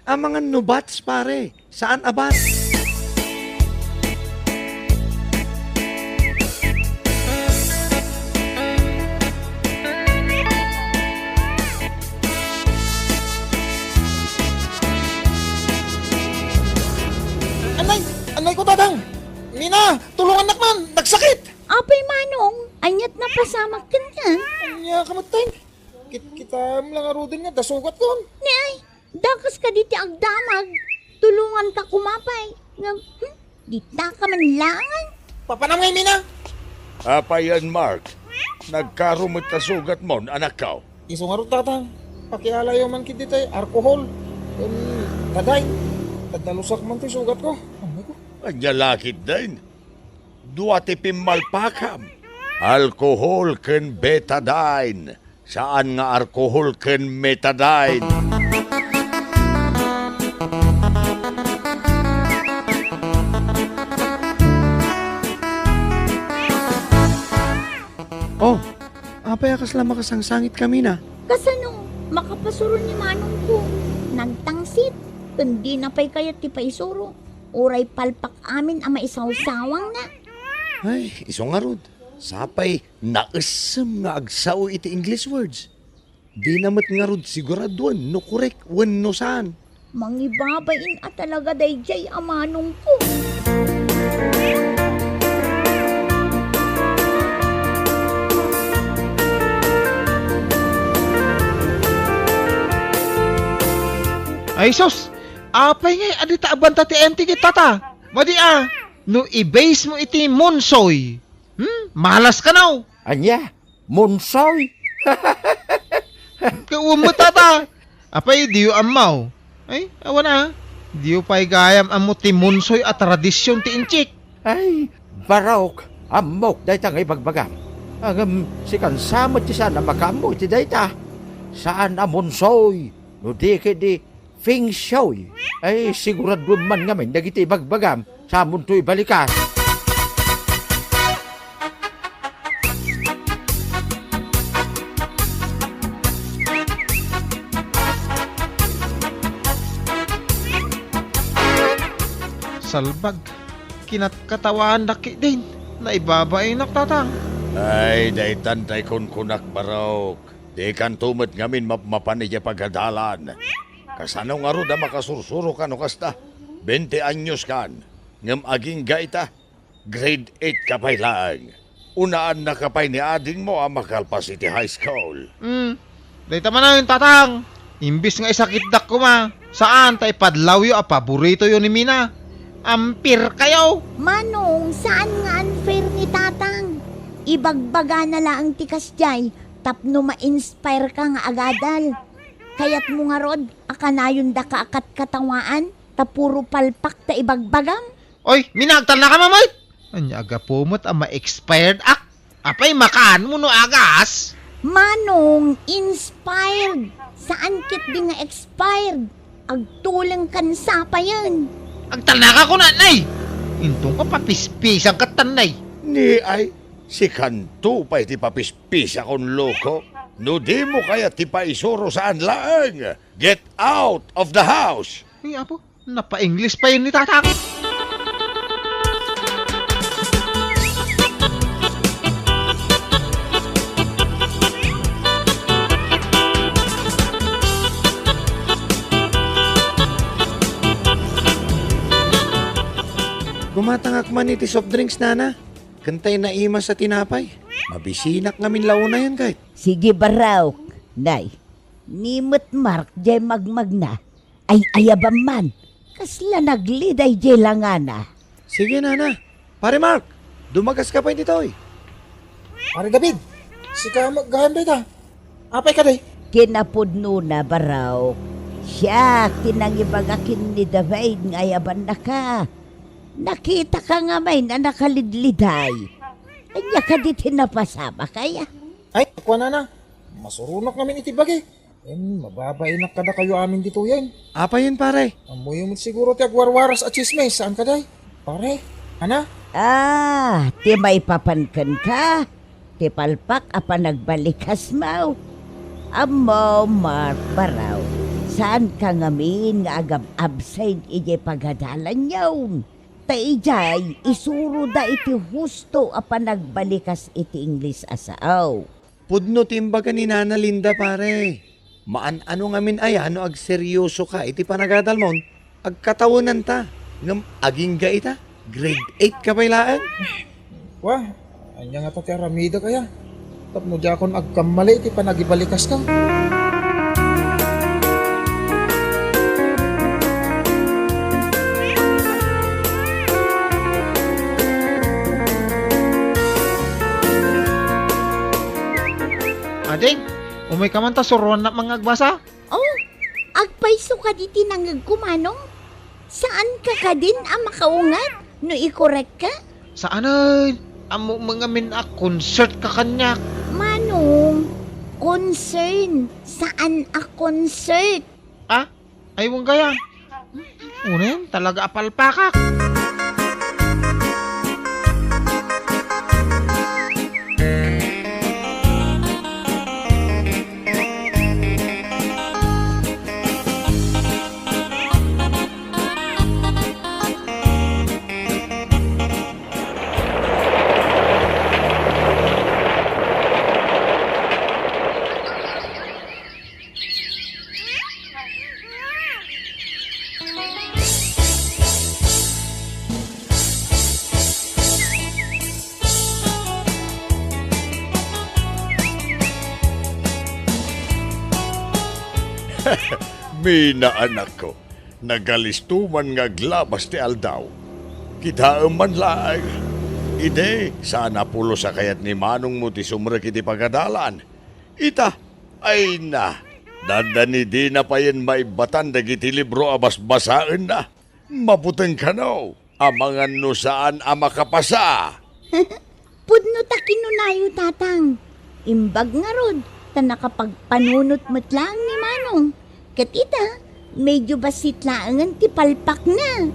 Amangan no bats, pare. Saan a bats? Anay! Anay ko, Tatang! Mina, tulungannak man! Nagsakit! Apay, Manong, aniat napasamak kenka? Ania ka met, Teng? Kit-, kitam la ngaruden nga adda sugatkon. Ni ay, dakas kadi ti agdamag. Tulonganka koma pay. Ngem, hmm, dita ka man laengen. Papanam ngay, Mina? Apay, Mark? Nagkaro met ta sugatmon, anakko. Isu ngarud, Tatang. Pakialayo man ketdi tay alcohol. Ken tadain. Tadalusak man toy sugatko. Ammoyko. Ania la ketdin? Dua ti pimmalpakam. Alcohol ken betadine. Saan nga alcohol ken metadine. Oh, apay a kasla makasangsangitkami na? Kasano? Makapasuro ni manongko. Nagtangsit. Ken dina pay kayat ti paisuro. Uray palpak amin a maisawsawangna. Ay, isu ngarud. Sapay naessem nga agsao iti English words. Dina met ngarud siguraduen no korek wenno saan. Mangibabain a talaga daydiay a manongko. Ay sus! Apay ngay a dita abanta ti enteng ita ta? Madi a, no i-base mo iti monsoy, hmm? Malas kano? Ania? Monsoy? Kawan met, Tata. Apay, diyo ammo? Ay, awan a. Diyo pay gayam ammo ti monsoy a tradision ti Intsik. Ay, Barok, ammok dayta nga ibagbagam. Ngem sikan sa met ti saan a makaammo iti dayta. Saan a monsoy, no di ket di feng shui. Ay, siguraduen man ngamin dagiti ibagbagam, samonto ibalikas. Salbag, kinatkatawaandak ketdin. Naibabainak, Tatang. Ay, daytan tay kunkunak, Barok. Dikanto met ngamin mapmapan idiay pagadalan. Kasano ngarud a makasursuro kano kasta? Bente anyos kan, ngem agingga ita, grade eight ka pay laeng. Unaannaka pay ni adingmo a makalpas iti high school. Hmm, dayta manen, Tatang. Imbes nga isakitdak koma, saan ta ipadlawyo a paboritoyo ni Mina. Unfair kayo. Manong, saan nga unfair ni Tatang? Ibagbagana laeng ti kasdiay tapno ma-inspire ka nga agadal. Kayatmo ngarud a kanayondaka a katkatawaan ta puro palpak ta ibagbagam? Oy, Mina, agtalnaka met! Ania a gapu met a ma-expired ak? Apay, makaanmo no agas? Manong, inspired. Saan ketdi nga expired. Agtuleng kan sapayen. Agtalnaka kuna, nay! Inton ka papispisan ket tan, nay. Ni ay, sikanto pay ti papispisa kon loko. No dimo kayat ti paisuro saan laeng. Get out of the house! Ay, apo, napa-English pay ni Tatang. Gumatangak man iti soft drinks, nana. Ken tay naimas a tinapay. Mabisinak ngamin la unayen, kayat. Sige, Barok. Nay, ni met Mark diay magmagna. Ay-ayabam man. Kasla nagliday diay langana. Sige, nana. Pare Mark, dumagaska pay ditoy. Pare David, sika met gayam dayta. Apay kadi? Kinapudnona, Barok. Siak ti nangibaga ken ni David nga ayabannaka. Nakitaka ngamin a nakalidliday. Ania kadi ti napasamak aya? Ay, kuanana, masuronak ngamin iti bagi. Em, mababainak kadakayo amin ditoyen. Apayen, pare? Ammoyo met siguro ti agwarwaras a tsismis, saan kadi? Pare, ana? Ah, ti maipapan kenka, ti palpak a panagbalikasmo. Ammo, Mark, Barok, saanka ngamin nga agab-absent idiay pagadalanyo. Ta idiay, isuroda iti husto a panagbalikas iti Ingles a sao. Pudno ti imbaga ni Nana Linda, pare. Maan-ano ngamin aya no agseryosoka iti panagadalmon? Agkatawenanta. Ngem agingga ita, grade eight ka pay laeng. Wa, ania ngata ti aramidek aya? Tapno diakon agkammali iti panagibalikaska. Ikaw man ta, suruannak man nga agbasa? Oh, agpayso kadi ti nangngegko, Manong? Saan ka kadin a makaungat no ikorekka? Saanen, ammom ngamin a concert ka kaniak. Manong, concern, saan a concert. Ah? Ay, wen gayam. Unen, talaga a palpakak. Mina, anakko, nagalisto man nga aglabas ti aldaw. Kitaem man laeng. Idi, saan a pulos a kayat ni manongmo ti sumrek iti pagadalan. Ita, ay na, dandani dina payen maibbatan dagiti libro a basbasaenna. Mabuteng kano, amangan no saan a makapasa. Pudno ta kinunayo, Tatang. Imbag ngarud ta nakapagpanunot met laeng ni Manong. Ket ita, medyo bassit laengen ti palpakna.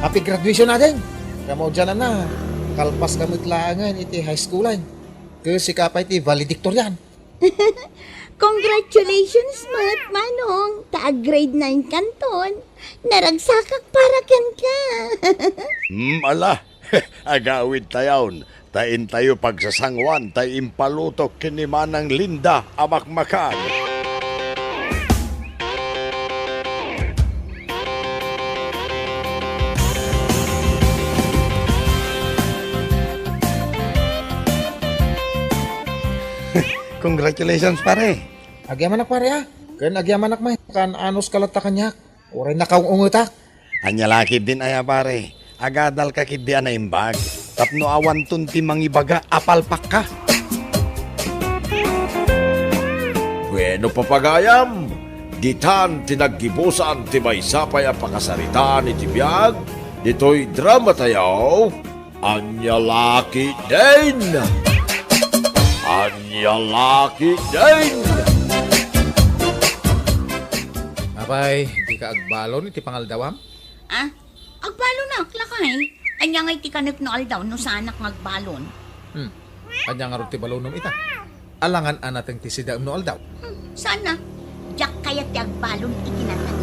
Happy graduation, ading! Kamaudiananna, kalpaska met laengen iti high schoolan. Ket sika pay ti valedictorian. Congratulations met, Manong, ta ag-grade nine kanton. Naragsakak para kenka. Hmm, ala, agawidtayon, ta intayo pagsasanguan ta impalutok ken ni Manang Linda a makmakan. Congratulations, pare. Agyamanak, pare, a. Ken agyamanak met, kan-anos ka latta kaniak. Uray nakaung-ungetak. Ania la ketdin aya, pare? Agadalka ketdi a naimbag tapno awanton ti mangibaga a palpakka. Bueno, papagayam, ditan ti naggibusan ti maysa pay a pakasaritaan iti biag ditoy dramatayo. Ania la ketdin? Ania la ketdin? Apay, dika agbalon iti pangaldawam? Ah, agbalon a, lakay. Ania ngay ti kanek no aldaw no saanak nga agbalon? Hmm. Ania ngarud ti balonem ita? Alangan a nateng ti sidaem no aldaw? Hmm, saan a? Diak kayat ti agbalon iti nateng.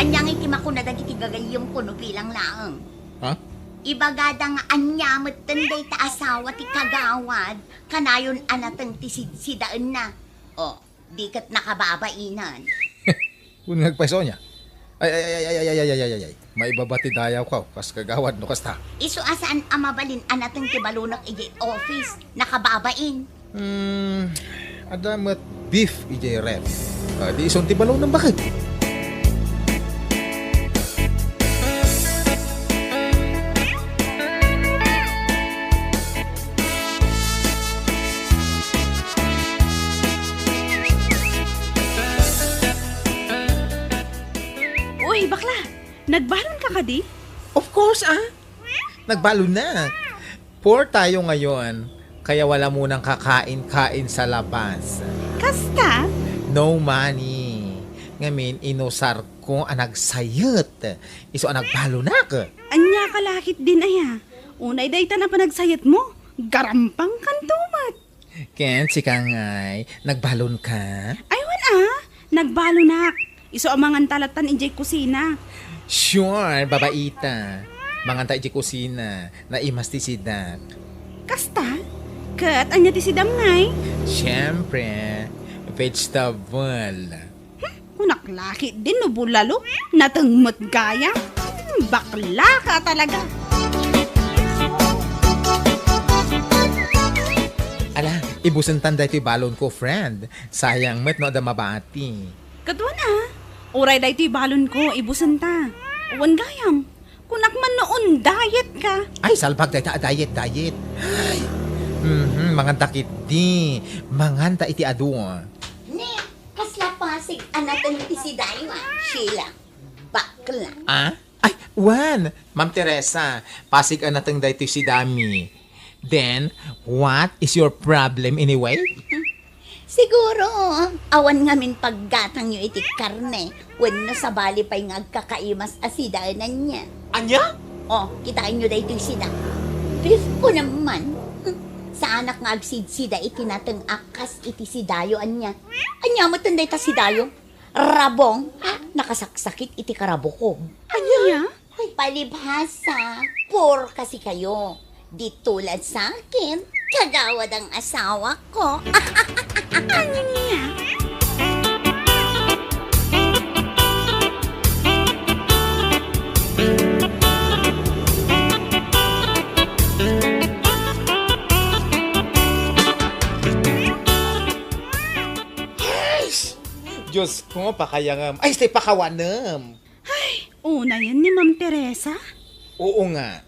Ania ngay ti makuna dagiti gagayyemko no bilang laeng? Ha? Ibagada nga ania metten dayta asawa ti kagawad, kanayon a nateng ti sidsidaenna. O, di ket nakababainan. Wen nga agpayso ania? Ay, ay, ay, ay, ay, ay, ay, ay, ay, ay. Maibaba ti dayawko, kas kagawad no kasta. Isu a saan a mabalin a nateng ti balonek idiay office, nakababain. Hmm, adda met beef idiay ref. Ah, di ison ti balonem baket? Uy, bakla! Nagbalon ka kadi? Of course, ah. Nagbalonak. Poor tayo ngayon, kaya wala munang kakain-kain sa labas. Kasta? No money. Ngamin, inusarko a nagsayet. Isu a nagbalonak. Ania ka la ketdin aya? Unay dayta a panagsayetmo, garampang kanto met. Ken sika ngay, nagbalon ka? Ay, wen a, nagbalonak. Isu a manganta lattan idiay kusina. Sure, babaita. Manganta idiay kusina, naimas ti sidak. Kasta? Ket ania ti sidam ngay? Siyempre, vegetable. Hmm, kunak Laki din no bulalo, nateng met gayam. Hmm, bakla ka talaga. Ala, ibusentan daytoy balonko, friend. Sayang met no adda mabati. Kaduan a, uray daytoy balonko, ibusenta. Wen gayam, kunak man no on-diet ka. Ay, salbag dayta a diet, diet. Ay, mhm, manganta ketdi. Manganta iti adu. Ni, kasla pasig a nateng ti sidayo, a, Sheila. Bakla. Ah? Ay, wen, Ma'am Teresa, pasig a nateng daytoy sidami. Then, what is your problem anyway? Siguro, awan ngamin paggatangyo iti karne, wenno sabali pay nga agkakaimas a sidaenanna. Ania? O, kitaenyo daytoy sida. Beef ko naman. Hmm, saanak nga agsidsida iti nateng a kas iti sidayo, ania? Ania metten dayta sidayo? Rabong, nakasaksakit iti karabuko. Ania? Palibhasa, poor kasi kayo. Di tulad sa akin, kagawad ang asawa ko. Ania? Ay! Diyos ko, pakayangem. Ay, stay, pakawanem. Ay, unayen ni Ma'am Teresa? Oo nga.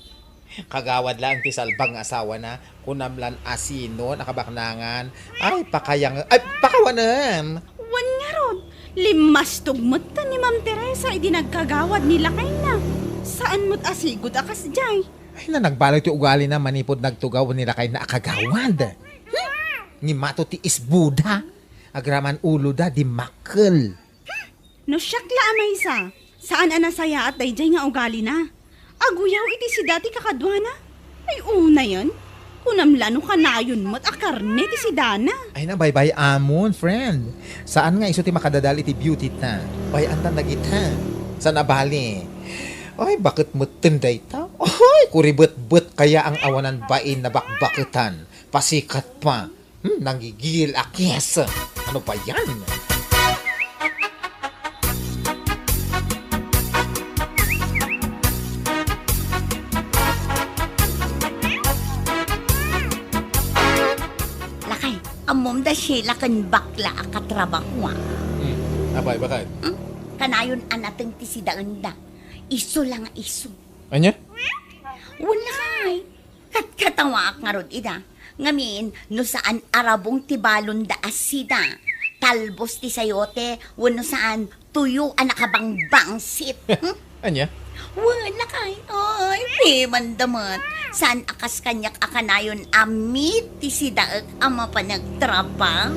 Kagawad laeng ti salbag nga asawana, kunam lan a sinon a kabaknangan. Ay, pakayang-, ay, pakawanem. Wen ngarud, limmastog metten ni Ma'am Teresa idi nagkagawad ni lakayna. Saan met a sigud a kasdiay. Ay, na, nagbaloy ti ugalina manipud nagtugaw ni lakayna a kagawad. Hmm? Ni mato ti isbuda. Agraman uloda, dimmakkel. No siak la a maysa, saan a nasayaat daydiay nga ugalina. Aguyaw iti sida ti kakaduana. Ay, unayen, kunam la no kanayon met a karne ti sidana. Ay, nabaybay-amon, friend. Saan nga isu ti makadadael iti beauty ta? Bay-antan dagita. Saan a bali? Ay, baket metten dayta. Ay, kuribetbet kaya ang awanan bain na bakbaketan. Pasikat pa. Hmm, nanggigigil a kies. Ano ba yan? Lakay, ammom da Sheila ken bakla a katrabaho, a. Hmm, apay, bakit? Hmm? Kanayon a nateng ti sidaenda. Isu la nga isu. Ania? Wen, lakay. Katkatawaak ngarud ida. Ngamin, no saan a rabong ti balonda a sida, talbos ti sayote, wenno saan, tuyo a nakabangbangsit. Hmm? Ania? Wen, lakay. Ay, pimanda met. Saan a kas kaniak a kanayon a meat ti sidaek a mapan agtrabaho.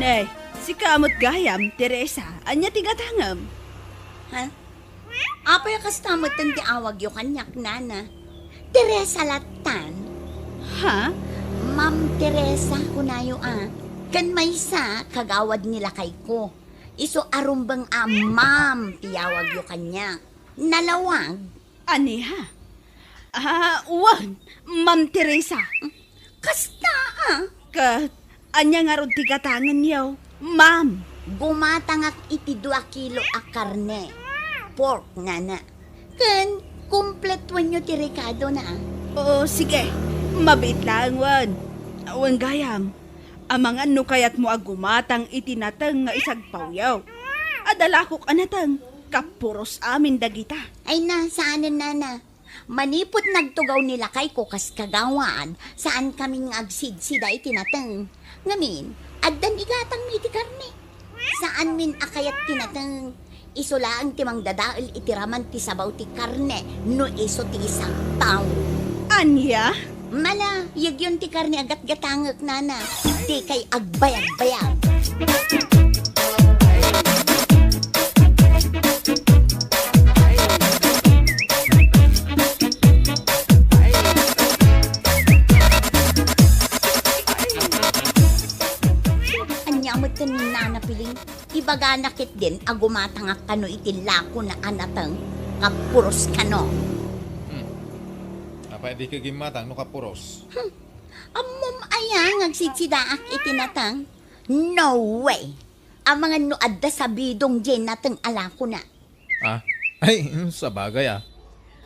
Ne, sika met gayam, Teresa, ania ti gatangem? Ha? Apay a kasta metten ti awagyo kaniak, nana? Teresa lattan. Ha? Ma'am Teresa, kunayo a. Ken maysa, kagawad ni lakayko. Isu a rumbeng a ma'am ti yawagyo kaniak. Nalawag. Ania? Ah, wen, Ma'am Teresa. Kasta, a. Ket ania ngarud ti gatangenyo, ma'am? Gumatangak iti dua kilo a karne. Pork, nana. Ken, kumpletuenyo ti rekadona, a. O, sige. Mabiit laeng, wen. Wen gayam. Amangan no kayatmo a gumatang iti nateng nga isagpawyo. Adda lakok a nateng, kapuros amin dagita. Ay na, saanen, nana. Manipud nagtugaw ni lakayko kas kagawad, saankamin nga agsidsida iti nateng. Ngamin, addan igatangmi iti karne. Saanmin a kayat ti nateng. Isu laeng ti mangdadael iti raman ti sabaw ti karne no isu ti isagpaw. Ania? Mala, yegyon ti karne a gatgatangek, nana. Dikay agbayagbayag. Ania met ken ni Nana Piling? Iba Pagana ketdin a gumatangak kano iti lakona a nateng, kapuros kano. Hmm. Apay a dika gimmatang no kapuros? Hmm. Ammom aya nga agsidsidaak iti nateng? No way! Amangan no adda sabidong diay nateng a lakona. Ah? Ay, mm, sabagay, ah.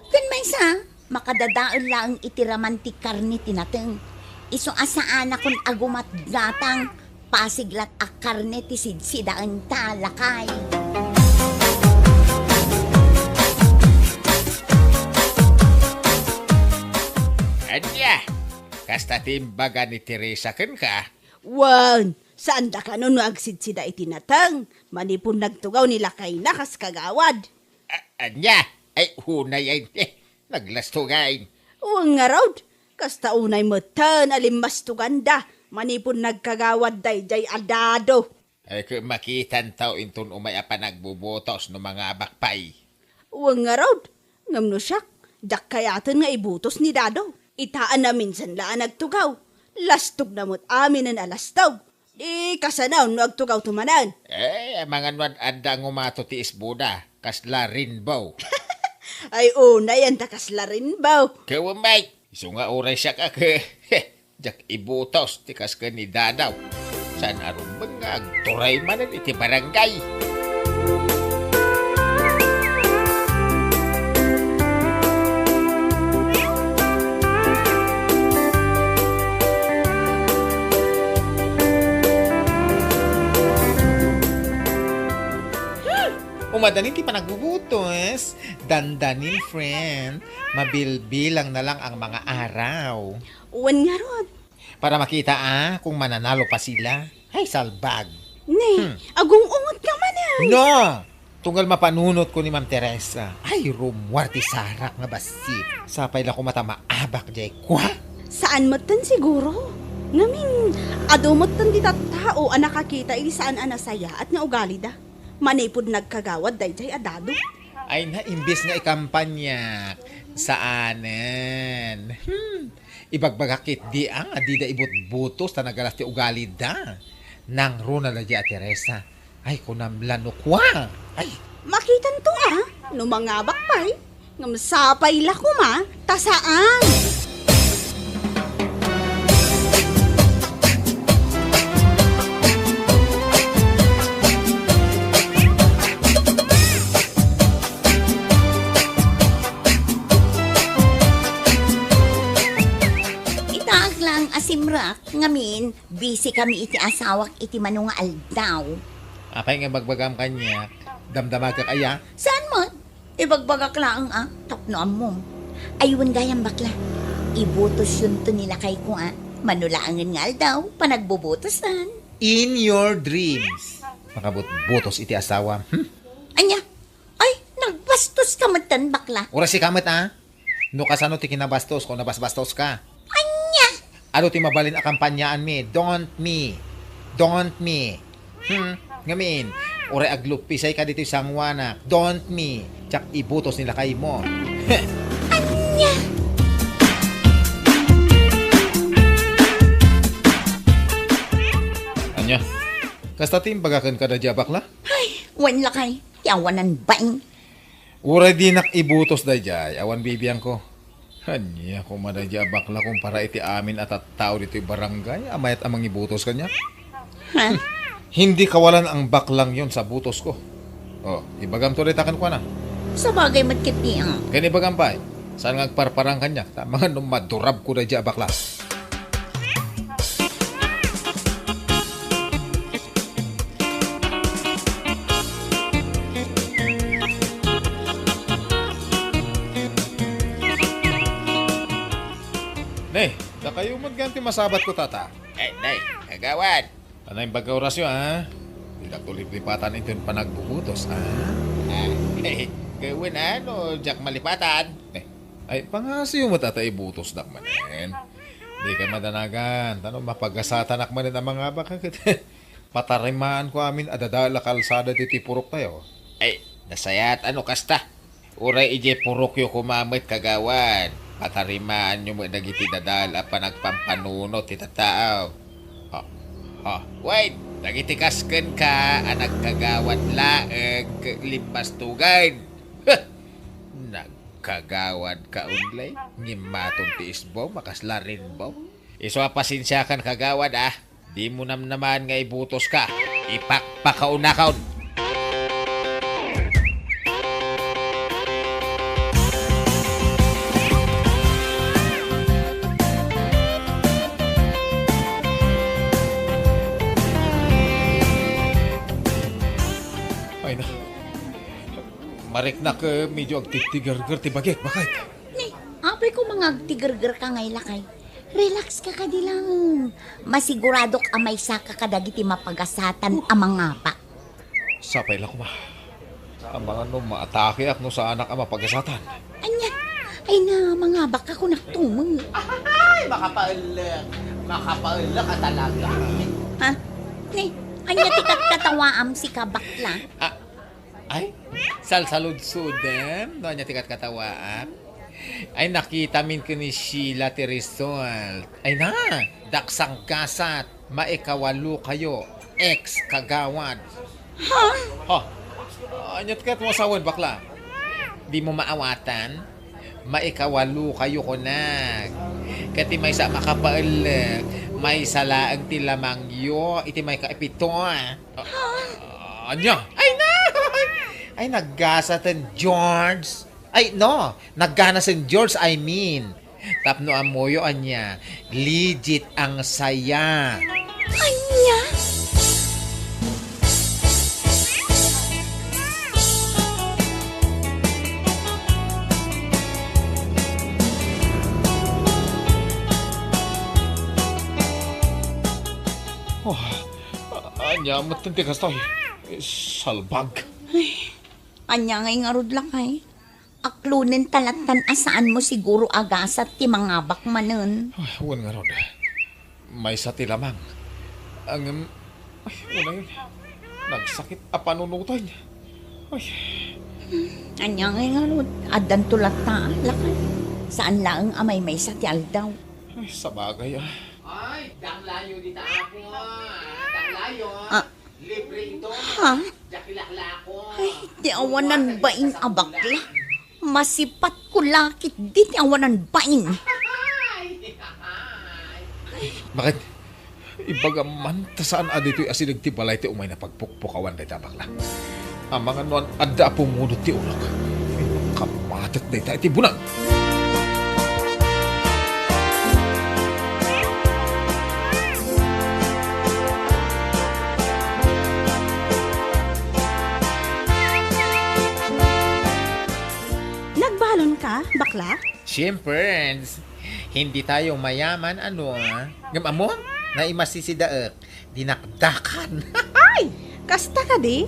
Ken maysa, makadadael laeng iti raman ti karne ti nateng. Isu a saanakon a gumatgatang, pasig lat a karne ti sidsidaenta, lakay. Ania? Kasta ti imbaga ni Teresa kenka? Wen, saanda kano no agsidsida iti nateng, manipud nagtugaw ni lakayna kas kagawad. A-, ania? Ay, unay ay, eh, naglastugay. Wen ngarud, kasta unay metten a limmastuganda manipud nagkagawad daydiay a dado. Ay, ket makitanto inton umay a panagbubutos no mangabak pay. Wen ngarud, ngem no siak, diak kayaten nga ibutos ni dado. Ita a naminsan la a nagtugaw, lastogna met aminen a lastog. Di kasano no agtugawto manen? Eh, amangan no ad-adda ngumato ti isboda, kasla rainbow. Ay, unay anta kasla rainbow. Ket wen met, isu nga uray siak a ke-, diak ibutos ti kas ken ni Dadaw. Saan a rumbeng nga agturay manen iti barangay. Hmm! Umadanin ti panagbubutos. Dandanin, friend. Mabilbilang na lang ang mga araw. Wen ngarud. Para makita, ah, kung mananalo pa sila. Ay, salbag. Ne, Hmm. agung-ungot ka man, ah. No! Tunggal mapanunot ko ni Ma'am Teresa. Ay, rummuar ti sarak nga bassit. Sapay la koma ta maabak diay kua. Saan metten siguro. Ngamin, adu metten ti tattao a nakakita iti saan a nasayaat nga ugalida. Manipud nagkagawad daydiay a dado. Ay na, imbes nga ikampanyak, saanen. Hmm. Ibagbagak ketdi a nga dida ibutbutos ta nagalas ti ugalida. Nangruna daydiay a Teresa. Ay, kunam la no kua. Ay. Makitanto a, no mangabak pay. Ngem sapay la koma, ta saan. Itaak lang a simrak, ngamin, busy kami iti asawak iti mano nga aldaw. Apay nga ibagbagam kaniak, damdamagak aya? Saan met? Ibagbagak laeng a, tapno ammom. Ay, wen gayam, bakla. Ibutosyonto ni lakayko a, mano laengen nga aldaw, panagbubutosan. In your dreams. Makabutbutos iti asawam. Hmm? Ania? Ay, nagbastos ka metten, bakla. Uray sika met, a? No kasano ti kinabastosko, nabasbastoska. Ania? Adu ti mabalin a kampanyaanmi, don't me. Don't me. Hmm, ngamin, uray agluppisayka ditoy sangoanak, don't me. Diak ibutos ni lakaymo. Ania? Ania? Kasta ti imbagak kenka daydiay a bakla? Ay, wen lakay, ti awanan bain. Uray dinak ibutos daydiay, awan bibiangko. Ania koma daydiay a bakla kumpara iti amin a tattao ditoy barangay a mayat a mangibutos kaniak? Ha? Hindi kawalan ang baklang yon sa butosko. Oh, ibagamto dayta kenkuana. Sabagay met ketdi, a. Ken ibagam pay, saan nga agparparang kaniak, ta amangan no madurabko daydiay a bakla. Ne, dakayo met gayam ti masabatko, tata. Ay, ne, kagawad. Anay, baga orasyo, ha? Didak to liplipatan inton panagbubutos, ha? Ah, wen, a, no diak malipatan. Eh, ay, pangasiyo met a ta ibutosdak manen. Dika madanagan, ta no mapagasatanak manen a mangabak, ket patarimaanko amin a dadael a kalsada ditoy puroktayo. Ay, nasayaat a no kasta. Uray idiay purokyo koma met, kagawad. Patarimaanyo met dagiti dadael a panagpampanunot ti tattao. Ha? Ha? Wen, Dagiti kas kenka a nagkagawad laeng ket limmastugan. Huh! Nagkagawad ka unlay, ngimmaton ti isbom a kasla rainbow. Isu a pasensiakan, kagawad, a. Dimo namnamaan nga ibutoska. Ipakpakaunakon. Ay na. Mariknak, eh, medyo agtitigerger ti bagik, baket. Ni, apay ko nga agtigerger ka ngay lakay. Relax ka kadi lang. Masiguradok a maysaka kadagiti mapagasatan a mangabak. Sapay la koma. Amangan no maatakeak no saanak a mapagasatan. Ania? Ay na, mangabak ka kunak tumo. Ay, makapaellek. Makapaellek ka talaga. Ha? Ni, ania ti katkatawaam, sika, bakla? Ah, ay, salsaludsodem no ania ti katkatawaam. Ay, nakitamin ken ni Sheila ti result. Ay na, daksang gasat, maikawalo kayo, ex kagawad. Ha? Ha? Ania ti ket mo sawen, bakla? Di mo maawatan? Maikawalo kayo kunak. Ket ti maysa a makapaellek, maysa laeng ti lamangyo iti maikaipito. Ah, ania? Ay na! Ay, naggasaten, George. Ay, no, nagganasen, George, I mean. Tapno ammoyo ania, legit ang saya. Ania? Oh, ania met ti kastoy? Salbag. Ay, ania ngay ngarud lakay? Aklonen ta lattan a saanmo siguro a gasat ti mangabak manen. Ay, wen ngarud. Maysa ti lamang. Ngem, ay, unayen. Nagsakit a panunoten. Ay. Ania ngay ngarud? Addanto latta, lakay. Saan laeng a maymaysa ti aldaw. Ay, sabagay, ah. Ay, danglayo dita, apo, ah. Danglayo. Ah. Libre ito. Ha? Ay, ti awanan bain a bakla. Masipatko la ketdi ti awanan bain. Baket? Ibagam man ta saan a ditoy asideg ti balay ti umayna pagpukpukawan dayta a bakla. Amangan no adda a pumunot ti ulok. Kamatek dayta iti bunag. Nagbalon ka, bakla? Siyempre, hindi tayo mayaman, ano, ah? Ngem ammo, naimas ti sidaek, dinakdakan. Ay! Kasta kadi?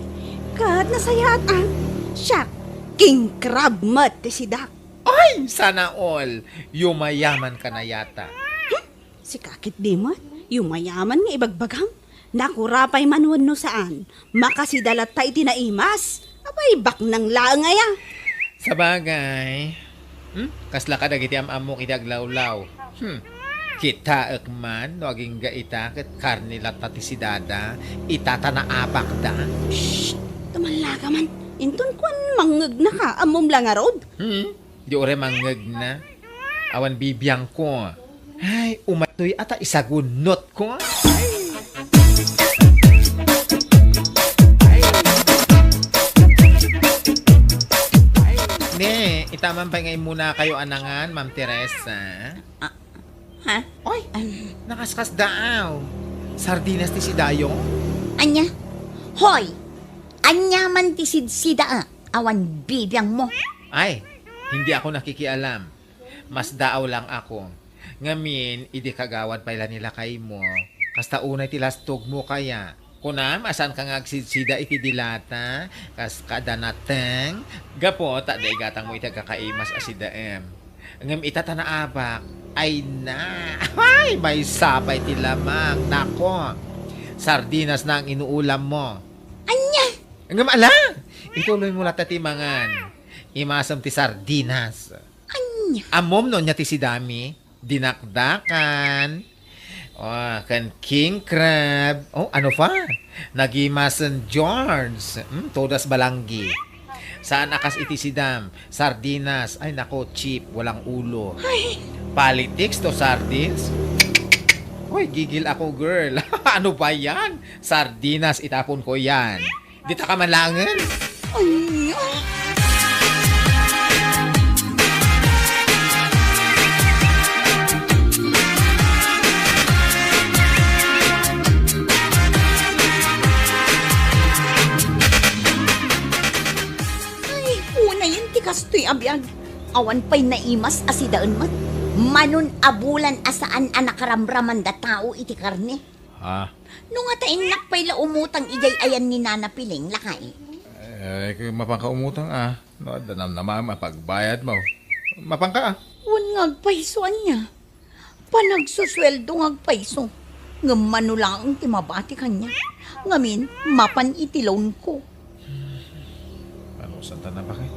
Ket nasayaat, ah. Siak, king crab met ti sidak. Ay! Sana all! Yumayaman ka na yata. Sika ketdi met, yumayaman nga ibagbagam. Nakurapay man wenno saan, makasida latta iti naimas. Apay, baknang laeng aya? Sabagay. Hmm? Kasla kadagiti am-ammok iti aglawlaw. Hmm. Kitaek man no agingga ita ket karne latta ti sidada, ita ta naabakda. Shh! Tumallaka man. Inton kuan mangngegna ka, ammom la ngarud? Hmm? Di uray mangngegna. Awan bibiangko. Ay, umatoy ata isagunotko. Ne, itaman pay nga immuna kayo anangan, Ma'am Teresa. Ah, ha? Oy, An- nakaskasdaaw. Sardinas ti sidayo? Anya? Hoy! Anya man ti sidsida, ah? Awan bibiangmo. Ay, hindi ako nakikialam. Masdaaw lang ako. Ngamin, idi kagawad pay la ni lakaymo. Kasta unay ti lastogmo kaya. Kunam a saanka nga agsidsida iti dilata, kas kada nateng, gapu ta adda igatangmo iti agkakaimas a sidaem. Ngem ita ta naabak, ay na! Ay, maysa pay ti lamang, nako! Sardinas na ang inuulammo. Anya? Ngem ala! Ituloymo latta ti mangan. Imasem ti sardinas. Anya? Ammom no ania ti sidami? Dinakdakan. Ah, ken king crab. Oh, ano pa? Nagimasen George. Hmm, todas balanggi. Saan a kas iti sidam? Sardinas. Ay, nako, cheap. Walang ulo. Ay! Politics to sardines? Hoy, gigil ako, girl. Ano ba yan? Sardinas, itapon ko yan. Di ta ka malangen? Ay, ah. Ay, unayen ti kastoy a biag. Awan pay naimas a sidaen met. Manon a bulan a saan a nakaramraman da tao iti karne. Ah. No nga ta innak pay la umutang idiay ayan ni Nana Piling, lakay. Eh, kung mapanka umutang, ah. No, adda namnamaem a pagbayad mo. Mapanka, ah. Wen nga agpayso ania? Panagsusueldo nga agpayso. Ngem mano laeng ti mabati kaniak. Ngamin, mapan iti loan ko. Ano, santa na ba kay?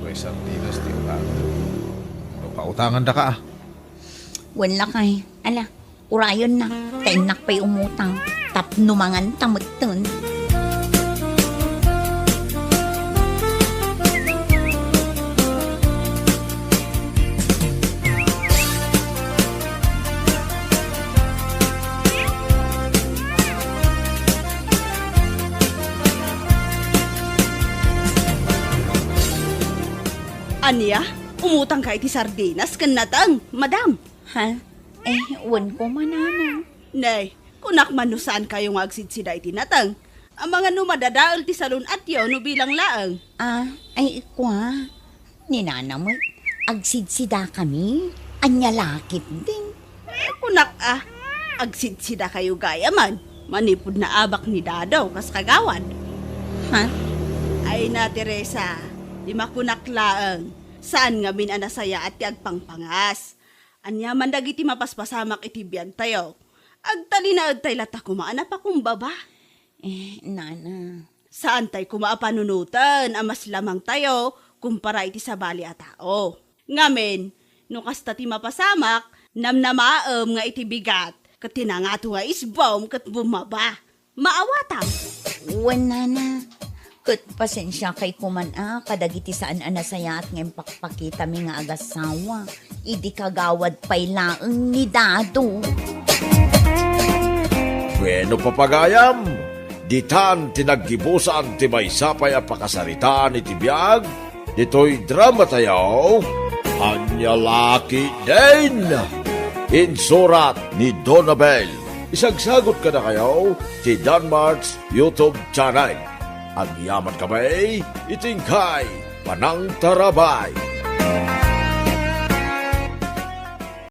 Uray sardinas ti utangan. No, pautangan da ka, ah. Wen lakay. Ala, urayon na. Ta innak pay umutang. Tapno manganta metten. Ania? Umutang ka iti sardinas ken nateng, madam? Ha? Eh, wen ko manana. Nay, kunak man no saan kayo nga agsidsida iti nateng. Amangan no madadael ti salun-atyo no bilang laeng. Ah, ay, ikua. Ni Nana met, agsidsida kami. Ania la ketdin? Eh, kunak, ah, agsidsida kayo gayam man. Manipud naabak ni Dado, kas kagawad. Ha? Ay na, Teresa, di makunak laeng. Saan ngamin a nasayaat ti agpangpangas. Aniaman dagiti mapaspasamak iti biagtayo. Agtalinaedtay latta koma a napakumbaba. Eh, Nana. Saantay koma a panunoten a mas lamangtayo kumpara iti sabali a tao. Ngamin, no kasta ti mapasamak, namnamaem nga iti bigat, ket ti nangato nga isbom ket bumaba. Maawatam. Wen, Nana. Ket pasensiakay koman a kadagiti saan a nasayaat nga impakpakitami nga agasawa idi kagawad pay laeng ni Dado. Bueno, papagayam, ditan ti naggibusan ti maysa pay a pakasaritaan iti biag ditoy dramatayo, Ania La Ketdin. Insurat ni Donabel. Isagsagut kadakayo ti Danmart's YouTube channel. Agyamankami iti inkay panangtarabay.